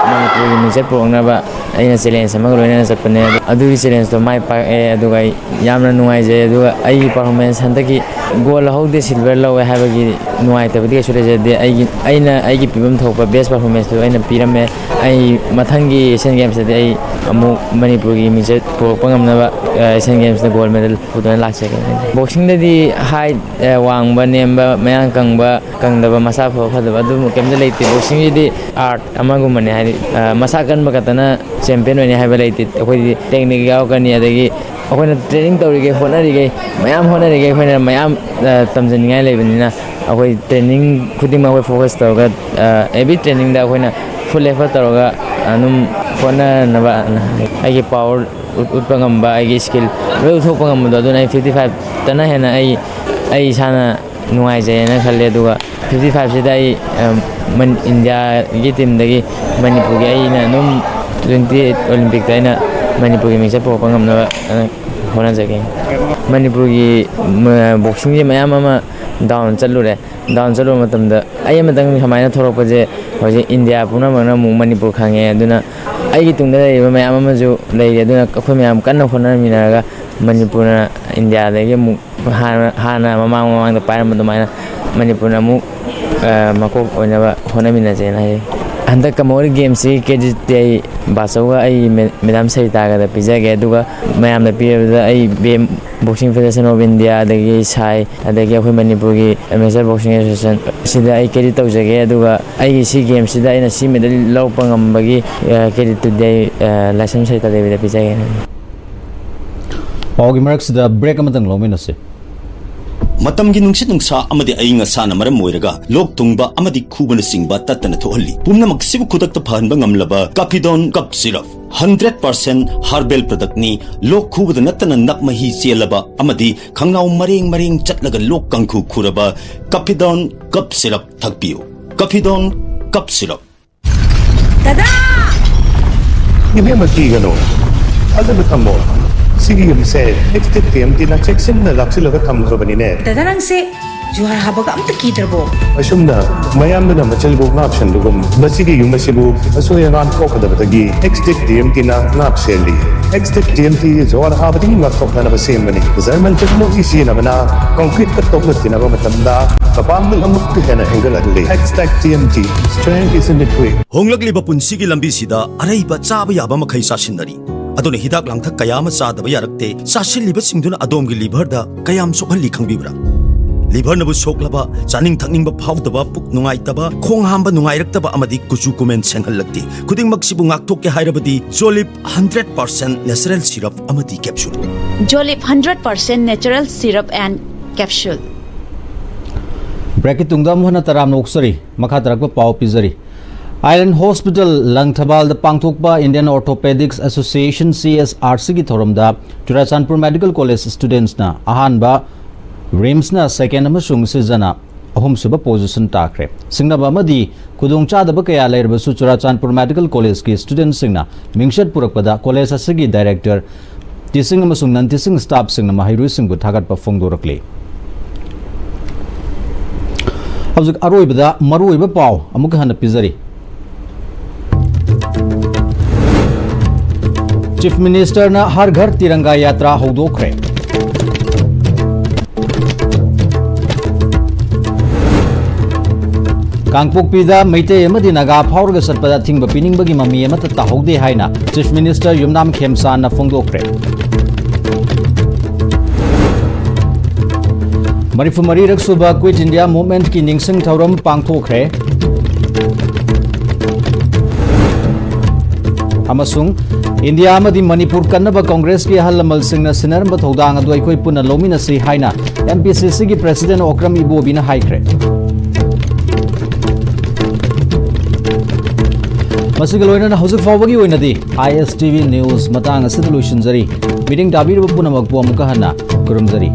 ꯃꯅꯤꯄꯨꯔꯒꯤ ꯃꯤꯡꯆꯠ ꯄꯨꯔꯛꯅꯕ ꯑꯩꯅ ꯆꯦꯂꯦꯟꯖ ꯑꯃꯒ ꯂꯣꯏꯅꯅ ꯆꯠꯄꯅꯦ꯫ ꯑꯗꯨꯒꯤ ꯆꯦꯂꯦꯟꯖꯇꯣ ꯃꯥꯏ ꯄꯥꯛꯑꯦ, ꯑꯗꯨꯒ ꯑꯩ ꯌꯥꯝꯅ ꯅꯨꯡꯉꯥꯏꯖꯩ꯫ ꯑꯗꯨꯒ ꯑꯩꯒꯤ ꯄꯔꯐꯣꯔꯃꯦꯟꯁ ꯍꯟꯗꯛꯀꯤ ꯒꯣꯜ ꯂꯧꯍꯧꯗꯦ, ꯁꯤꯜꯚꯔ ꯂꯧꯋꯦ ꯍꯥꯏꯕꯒꯤ ꯅꯨꯡꯉꯥꯏꯇꯕꯗꯤ ꯀꯩꯁꯨ ꯂꯩꯖꯗꯦ꯫ ꯑꯩꯒꯤ, ꯑꯩꯅ ꯑꯩꯒꯤ ꯄꯤꯐꯝ ꯊꯣꯛꯄ ꯕꯦꯁ ꯄꯔꯐꯣꯔꯃꯦꯟꯁꯇꯨ ꯑꯩꯅ ꯄꯤꯔꯝꯃꯦ꯫ ꯑꯩ ꯃꯊꯪꯒꯤ ꯑꯦꯁꯤꯌꯥꯟ ꯒꯦꯝꯁꯇꯗꯤ ꯑꯩ ꯑꯃꯨꯛ ꯃꯅꯤꯄꯨꯔꯒꯤ ꯃꯤꯡꯆꯠ ꯄꯨꯔꯛꯄ ꯉꯝꯅꯕ, ꯑ, ꯑꯦꯁꯤꯌꯥꯟ ꯒꯦꯝꯁꯇ ꯒꯣꯜ ꯃꯦꯗꯜ ꯄꯨꯗꯨꯅ ꯂꯥꯛꯆꯒꯦ꯫ ꯕꯣꯛꯁꯤꯡꯗꯗꯤ ꯍꯥꯏꯠ, ꯑ, ꯋꯥꯡꯕ, ꯅꯦꯝꯕ, ꯃꯌꯥꯡ ꯀꯪꯕ, ꯀꯪꯗꯕ, ꯃꯁꯥ ꯐꯕ, ꯐꯗꯕ ꯑꯗꯨꯝꯕ ꯀꯩꯝꯇ ꯂꯩꯇꯦ꯫ ꯕꯣꯛꯁꯤꯡꯁꯤꯗꯤ ꯑꯥꯔꯠ ꯑꯃꯒꯨꯝꯕꯅꯦ, ꯍꯥꯏꯗꯤ, ꯑ, ꯃꯁꯥ ꯀꯟꯕ ꯈꯛꯇꯅ ꯆꯦꯝꯄꯤꯌꯟ ꯑꯣꯏꯅꯤ ꯍꯥꯏꯕ ꯂꯩꯇꯦ꯫ ꯑꯩꯈꯣꯏꯗꯤ ꯇꯦꯛꯅꯤꯛ ꯌꯥꯎꯔꯛꯀꯅꯤ, ꯑꯗꯒꯤ ꯑꯩꯈꯣꯏꯅ ꯇ꯭ꯔꯦꯅꯤꯡ ꯇꯧꯔꯤꯈꯩ, ꯍꯣꯠꯅꯔꯤꯈꯩ, ꯃꯌꯥꯝ ꯍꯣꯠꯅꯔꯤꯈꯩ ꯑꯩꯈꯣꯏꯅ ꯃꯌꯥꯝ, ꯑ, ꯇꯝꯖꯅꯤꯡꯉꯥꯏ ꯂꯩꯕꯅꯤꯅ ꯑꯩꯈꯣꯏ ꯇ꯭ꯔꯦꯅꯤꯡ ꯈꯨꯗꯤꯡꯃꯛ ꯑꯩꯈꯣꯏ ꯐꯣꯀꯁ ꯇꯧꯔꯒ, ꯑ, ꯑꯦꯕ꯭ꯔꯤ ꯇ꯭ꯔꯦꯅꯤꯡꯗ ꯑꯩꯈꯣꯏꯅ ꯐꯨꯜ ꯑꯦꯐꯔꯠ ꯇꯧꯔꯒ ꯑꯗꯨꯝ ꯍꯣꯠꯅꯅꯕ ꯑꯩꯒꯤ ꯄꯥꯋꯔ ꯎꯠ-, ꯎꯠꯄ ꯉꯝꯕ, ꯑꯩꯒꯤ ꯁ꯭ꯀꯤꯜ ꯂꯣꯏ ꯎꯠꯊꯣꯛꯄ ꯉꯝꯕꯗꯣ, ꯑꯗꯨꯅ ꯑꯩ ꯐꯤꯐꯇꯤ ꯐꯥꯏꯚꯇꯅ ꯍꯦꯟꯅ ꯑꯩ, ꯑꯩ ꯏꯁꯥꯅ ꯅꯨꯡꯉꯥꯏꯖꯩꯅ ꯈꯜꯂꯦ꯫ ꯑꯗꯨꯒ ꯐꯤꯐꯇꯤ ꯐꯥꯏꯚꯁꯤꯗ ꯑꯩ, ꯑ, ꯃꯟ-, ꯏꯟꯗꯤꯌꯥꯒꯤ ꯇꯤꯝꯗꯒꯤ ꯃꯅꯤꯄꯨꯔꯒꯤ ꯑꯩꯅ ꯑꯗꯨꯝ ꯇ꯭ꯋꯦꯟꯇꯤ ꯑꯦꯠ ꯑꯣꯂꯤꯝꯄꯤꯛꯇ ꯑꯩꯅ ꯃꯅꯤꯄꯨꯔꯒꯤ ꯃꯤꯡꯆꯠ ꯄꯨꯔꯛꯄ ꯉꯝꯅꯕ, ꯑ, ꯍꯣꯠꯅꯖꯒꯦ꯫ ꯃꯅꯤꯄꯨꯔꯒꯤ, ꯃ-, ꯕꯣꯛꯁꯤꯡꯁꯦ ꯃꯌꯥꯝ ꯑꯃ ꯗꯥꯎꯟ ꯆꯠꯂꯨꯔꯦ꯫ ꯗꯥꯎꯟ ꯆꯠꯂꯨꯕ ꯃꯇꯝꯗ ꯑꯩ ꯑꯃꯇꯪ ꯁꯨꯃꯥꯏꯅ ꯊꯣꯛꯂꯛꯄꯁꯦ ꯍꯧꯖꯤꯛ ꯏꯟꯗꯤꯌꯥ ꯄꯨꯝꯅꯃꯛꯅ ꯑꯃꯨꯛ ꯃꯅꯤꯄꯨꯔ ꯈꯪꯉꯦ꯫ ꯑꯗꯨꯅ ꯑꯩꯒꯤ ꯇꯨꯡꯗ ꯂꯩꯔꯤꯕ ꯃꯌꯥꯝ ꯑꯃꯁꯨ ꯂꯩꯔꯤ꯫ ꯑꯗꯨꯅ ꯑꯩꯈꯣꯏ ꯃꯌꯥꯝ ꯀꯟꯅ ꯍꯣꯠꯅꯃꯤꯟꯅꯔꯒ ꯃꯅꯤꯄꯨꯔꯅ ꯏꯟꯗꯤꯌꯥꯗꯒꯤ ꯑꯃꯨꯛ ꯍꯥꯟꯅ, ꯍꯥꯟꯅ ꯃꯃꯥꯡ ꯃꯃꯥꯡꯗ ꯄꯥꯏꯔꯝꯕ ꯑꯗꯨꯃꯥꯏꯅ ꯃꯅꯤꯄꯨꯔꯅ ꯑꯃꯨꯛ, ꯑ, ꯃꯀꯣꯛ ꯑꯣꯏꯅꯕ ꯍꯣꯠꯅꯃꯤꯟꯅꯁꯦꯅ ꯍꯥꯏ꯫ ꯍꯟꯗꯛ ꯀꯃꯟꯋꯦꯜꯊ ꯒꯦꯝꯁꯁꯤ ꯀ꯭ꯔꯦꯗꯤꯠꯇꯤ ꯑꯩ ꯕꯥꯆꯧꯒ ꯑꯩ ꯃꯦ-, ꯃꯦꯗꯥꯝ ꯁꯔꯤꯇꯥꯒꯗ ꯄꯤꯖꯒꯦ꯫ ꯑꯗꯨꯒ ꯃꯌꯥꯝꯅ ꯄꯤꯔꯕꯗ ꯑꯩ ꯕꯦꯝ-, Boxing Federation of India, ꯑꯗꯒꯤ ꯁꯥꯏ, ꯑꯗꯒꯤ ꯑꯩꯈꯣꯏ ꯃꯅꯤꯄꯨꯔꯒꯤ Amateur Boxing Association, ꯁꯤꯗ ꯑꯩ ꯀ꯭ꯔꯦꯗꯤꯠ ꯇꯧꯖꯒꯦ꯫ ꯑꯗꯨꯒ ꯑꯩꯒꯤ ꯁꯤ ꯒꯦꯝꯁꯤꯗ ꯑꯩꯅ ꯁꯤ ꯃꯦꯗꯜ ꯂꯧꯔꯛꯄ ꯉꯝꯕꯒꯤ, ꯑ, ꯀ꯭ꯔꯦꯗꯤꯠꯇꯨꯗꯤ ꯑꯩ, ꯑ, ꯂꯥꯏꯁ꯭ꯔꯝ ꯁꯔꯤꯇꯥ ꯗꯦꯕꯤꯗ ꯄꯤꯖꯒꯦ꯫ ꯄꯥꯎꯒꯤ ꯃꯔꯛꯁꯤꯗ ꯕ꯭ꯔꯦꯛ ꯑꯃꯇꯪ ꯂꯧꯃꯤꯟꯅꯁꯤ꯫ ꯃꯇꯝꯒꯤ ꯅꯨꯡꯁꯤꯠ ꯅꯨꯡꯁꯥ ꯑꯃꯗꯤ ꯑꯏꯪ ꯑꯁꯥꯅ ꯃꯔꯝ ꯑꯣꯏꯔꯒ ꯂꯣꯛ ꯊꯨꯡꯕ ꯑꯃꯗꯤ ꯈꯨꯕꯅꯆꯤꯡꯕ ꯇꯠꯇꯅ ꯊꯣꯛꯍꯜꯂꯤ꯫ ꯄꯨꯝꯅꯃꯛꯁꯤꯕꯨ ꯈꯨꯗꯛꯇ ꯐꯍꯟꯕ ꯉꯝꯂꯕ ꯀꯥꯐꯤꯗꯣꯟ cough syrup. Hundred percent herbal ꯄ꯭ꯔꯗꯛꯅꯤ꯫ ꯂꯣꯛ ꯈꯨꯕꯗ ꯅꯠꯇꯅ ꯅꯞ ꯃꯍꯤ ꯆꯦꯜꯂꯕ ꯑꯃꯗꯤ ꯈꯪꯅꯥꯎ ꯃꯔꯦꯡ ꯃꯔꯦꯡ ꯆꯠꯂꯒ ꯂꯣꯛ ꯀꯥꯡꯈꯨ ꯈꯨꯔꯕ ꯀꯥꯐꯤꯗꯣꯟ ꯀꯞ ꯁꯤꯔꯞ ꯊꯛꯄꯤꯌꯨ꯫ ꯀꯥꯐꯤꯗꯣꯟ cough syrup. ꯗꯗꯥ! ꯏꯕꯦꯝꯃ, ꯀꯤꯒꯅꯨ꯫ ꯊꯥꯖꯕ ꯊꯝꯃꯣ꯫ ꯁꯤꯒꯤ ꯌꯨꯝꯁꯦ ꯑꯦꯛꯁꯇꯦꯠ ꯄꯤ ꯑꯦꯝ ꯇꯤꯅ ꯆꯦꯛꯁꯤꯟꯅ ꯂꯥꯛꯁꯤꯜꯂꯒ ꯊꯝꯈ꯭ꯔꯕꯅꯤꯅꯦ꯫ ꯗꯗꯥ, ꯅꯪꯁꯦ ꯖꯨꯍꯥꯔ ꯍꯥꯕꯒ ꯑꯝꯇ ꯀꯤꯗ꯭ꯔꯕꯣ? ꯑꯁꯨꯝꯅ ꯃꯌꯥꯝꯗꯨꯅ ꯃꯆꯜꯕꯨ ꯉꯥꯛ ꯁꯦꯟꯕꯒꯨꯝ ꯃꯁꯤꯒꯤ ꯌꯨꯝ ꯑꯁꯤꯕꯨ ꯑꯁꯣꯏ ꯑꯉꯥꯝ ꯊꯣꯛꯀꯗꯕꯗꯒꯤ ꯑꯦꯛꯁꯇꯦꯛ ꯇꯤ ꯑꯦꯝ ꯇꯤꯅ ꯉꯥꯛ ꯁꯦꯜꯂꯤ꯫ ꯑꯦꯛꯁꯇꯦꯛ ꯇꯤ ꯑꯦꯝ ꯇꯤ ꯖꯨꯍꯥꯔ ꯍꯥꯕꯗꯒꯤ ꯉꯥꯛꯊꯣꯛꯅꯅꯕ ꯁꯦꯝꯕꯅꯤ꯫ ꯖꯔꯃꯟ ꯇꯦꯛꯅꯣꯂꯣꯖꯤ ꯁꯤꯖꯤꯟꯅꯕꯅ ꯀꯪꯀ꯭ꯔꯤꯠꯀ ꯇꯣꯛꯅ ꯊꯤꯅꯕ ꯃꯇꯝꯗ ꯃꯄꯥꯡꯒꯜ ꯑꯃꯨꯛꯀ ꯍꯦꯟꯅ ꯍꯦꯟꯒꯠꯍꯜꯂꯤ꯫ Xtech T M T, strength is in the grit. ꯍꯣꯡꯂꯛꯂꯤꯕ ꯄꯨꯟꯁꯤꯒꯤ ꯂꯝꯕꯤꯁꯤꯗ ꯑꯔꯩꯕ ꯆꯥꯕ ꯌꯥꯕ ꯃꯈꯩ ꯆꯥꯁꯤꯟꯅꯔꯤ꯫ ꯑꯗꯨꯅ ꯍꯤꯗꯥꯛ ꯂꯥꯡꯊꯛ ꯀꯌꯥ ꯑꯃ ꯆꯥꯗꯕ ꯌꯥꯔꯛꯇꯦ꯫ ꯆꯥꯁꯤꯜꯂꯤꯕꯁꯤꯡꯗꯨꯅ ꯑꯗꯣꯝꯒꯤ ꯂꯤꯚꯔꯗ ꯀꯌꯥꯝ ꯁꯣꯛꯍꯜꯂꯤ ꯈꯪꯕꯤꯕ꯭ꯔꯥ? ꯂꯤꯚꯔꯅꯕꯨ ꯁꯣꯛꯂꯕ, ꯆꯥꯅꯤꯡ ꯊꯛꯅꯤꯡꯕ ꯐꯥꯎꯗꯕ, ꯄꯨꯛ ꯅꯨꯡꯉꯥꯏꯇꯕ, ꯈꯣꯡ ꯍꯥꯝꯕ ꯅꯨꯡꯉꯥꯏꯔꯛꯇꯕ ꯑꯃꯗꯤ ꯀꯨꯆꯨ ꯀꯨꯃꯦꯟ ꯁꯦꯡꯍꯜꯂꯛꯇꯦ꯫ ꯈꯨꯗꯤꯡꯃꯛꯁꯤꯕꯨ ꯉꯥꯛꯊꯣꯛꯀꯦ ꯍꯥꯏꯔꯕꯗꯤ ꯖꯣꯂꯤꯞ ꯍꯟꯗ꯭ꯔꯦꯠ ꯄꯥꯔꯁꯦꯟ ꯅꯦꯆꯔꯦꯜ ꯁꯤꯔꯞ ꯑꯃꯗꯤ capsule. Jolip hundred percent natural syrup and capsule. ꯕ꯭ꯔꯦꯛꯀꯤ ꯇꯨꯡꯗ ꯑꯃꯨꯛ ꯍꯟꯅ ꯇꯔꯥꯝꯅ ꯑꯣꯛꯆꯔꯤ꯫ ꯃꯈꯥ ꯇꯥꯔꯛꯄ ꯄꯥꯎ ꯄꯤꯖꯔꯤ꯫ ꯑꯥꯏꯂꯦꯟ ꯍꯣꯁꯄꯤꯇꯥꯜ ꯂꯪꯊꯕꯥꯜꯗ ꯄꯥꯡꯊꯣꯛꯄ Indian Orthopedics Association, C S R ꯁꯤꯒꯤ ꯊꯧꯔꯝꯗ ꯆꯨꯔꯥꯆꯥꯟꯄꯨꯔ ꯃꯦꯗꯤꯀꯦꯜ ꯀꯣꯂꯦꯖ ꯁ꯭ꯇꯨꯗꯦꯟꯠꯁꯅ ꯑꯍꯥꯟꯕ, ꯔꯤꯝꯁꯅ ꯁꯦꯀꯦꯟ ꯑꯃꯁꯨꯡ ꯁꯤꯖꯅ ꯑꯍꯨꯝꯁꯨꯕ ꯄꯣꯖꯤꯁꯟ ꯇꯥꯈ꯭ꯔꯦ꯫ ꯁꯤꯡꯅꯕ ꯑꯃꯗꯤ ꯈꯨꯗꯣꯡꯆꯥꯗꯕ ꯀꯌꯥ ꯂꯩꯔꯕꯁꯨ ꯆꯨꯔꯥꯆꯥꯟꯄꯨꯔ ꯃꯦꯗꯤꯀꯦꯜ ꯀꯣꯂꯦꯖꯀꯤ ꯁ꯭ꯇꯨꯗꯦꯟꯠꯁꯤꯡꯅ ꯃꯤꯡꯆꯠ ꯄꯨꯔꯛꯄꯗ ꯀꯣꯂꯦꯖ ꯑꯁꯤꯒꯤ ꯗꯥꯏꯔꯦꯛꯇꯔ ꯇꯤꯆꯤꯡ ꯑꯃꯁꯨꯡ ꯅꯟ ꯇꯤꯆꯤꯡ ꯁ꯭ꯇꯥꯐꯁꯤꯡꯅ ꯃꯍꯩꯔꯣꯏꯁꯤꯡꯕꯨ ꯊꯥꯒꯠꯄ ꯐꯣꯡꯗꯣꯔꯛꯂꯤ꯫ ꯍꯧꯖꯤꯛ ꯑꯔꯣꯏꯕꯗ ꯃꯔꯨꯑꯣꯏꯕ ꯄꯥꯎ ꯑꯃꯨꯛꯀ ꯍꯟꯅ ꯄꯤꯖꯔꯤ꯫ ꯆꯤꯐ ꯃꯤꯅꯤꯁꯇꯔꯅ ꯍꯔ ꯘꯔ ꯇꯤꯔꯪꯒꯥ ꯌꯥꯇ꯭ꯔꯥ ꯍꯧꯗꯣꯛꯈ꯭ꯔꯦ꯫ ꯀꯥꯡꯄꯣꯛꯄꯤꯗ ꯃꯩꯇꯩ ꯑꯃꯗꯤ ꯅꯥꯒꯥ ꯐꯥꯎꯔꯒ ꯆꯠꯄꯗ ꯑꯊꯤꯡꯕ ꯄꯤꯅꯤꯡꯕꯒꯤ ꯃꯃꯤ ꯑꯃꯠꯇ ꯇꯥꯍꯧꯗꯦ ꯍꯥꯏꯅ ꯆꯤꯐ ꯃꯤꯅꯤꯁꯇꯔ ꯌꯨꯝꯅꯥꯝ ꯈꯦꯝꯆꯥꯟꯅ ꯐꯣꯡꯗꯣꯛꯈ꯭ꯔꯦ꯫ ꯃꯔꯤꯐꯨ ꯃꯔꯤꯔꯛ ꯁꯨꯕ ꯀ꯭ꯋꯤꯠ ꯏꯟꯗꯤꯌꯥ ꯃꯨꯚꯃꯦꯟꯠꯀꯤ ꯅꯤꯡꯁꯤꯡ ꯊꯧꯔꯝ ꯄꯥꯡꯊꯣꯛꯈ꯭ꯔꯦ꯫ ꯑꯃꯁꯨꯡ ꯏꯟꯗꯤꯌꯥ ꯑꯃꯗꯤ ꯃꯅꯤꯄꯨꯔ ꯀꯟꯅꯕ ꯀꯪꯒ꯭ꯔꯦꯁꯀꯤ ꯑꯍꯜ ꯂꯃꯟꯁꯤꯡꯅ ꯁꯤꯟꯅꯔꯝꯕ ꯊꯧꯗꯥꯡ ꯑꯗꯨ ꯑꯩꯈꯣꯏ ꯄꯨꯟꯅ ꯂꯧꯃꯤꯟꯅꯁꯤ ꯍꯥꯏꯅ ꯑꯦꯝ ꯄꯤ ꯁꯤ ꯁꯤꯒꯤ ꯄ꯭ꯔꯦꯁꯤꯗꯦꯟꯠ ꯑꯣꯀ꯭ꯔꯝ ꯏꯕꯣꯕꯤꯅ ꯍꯥꯏꯈ꯭ꯔꯦ꯫ ꯃꯁꯤꯒ ꯂꯣꯏꯅꯅ ꯍꯧꯖꯤꯛ ꯐꯥꯎꯕꯒꯤ ꯑꯣꯏꯅꯗꯤ ꯑꯥꯏ ꯑꯦꯁ ꯇꯤ ꯚꯤ ꯅ꯭ꯌꯨꯁ ꯃꯇꯥꯡ ꯑꯁꯤꯗ ꯂꯣꯏꯁꯤꯟꯖꯔꯤ꯫ ꯃꯤꯠꯌꯦꯡ ꯇꯥꯕꯤꯔꯤꯕ ꯄꯨꯝꯅꯃꯛꯄꯨ ꯑꯃꯨꯛꯀ ꯍꯟꯅ ꯈꯨꯔꯨꯝꯖꯔꯤ꯫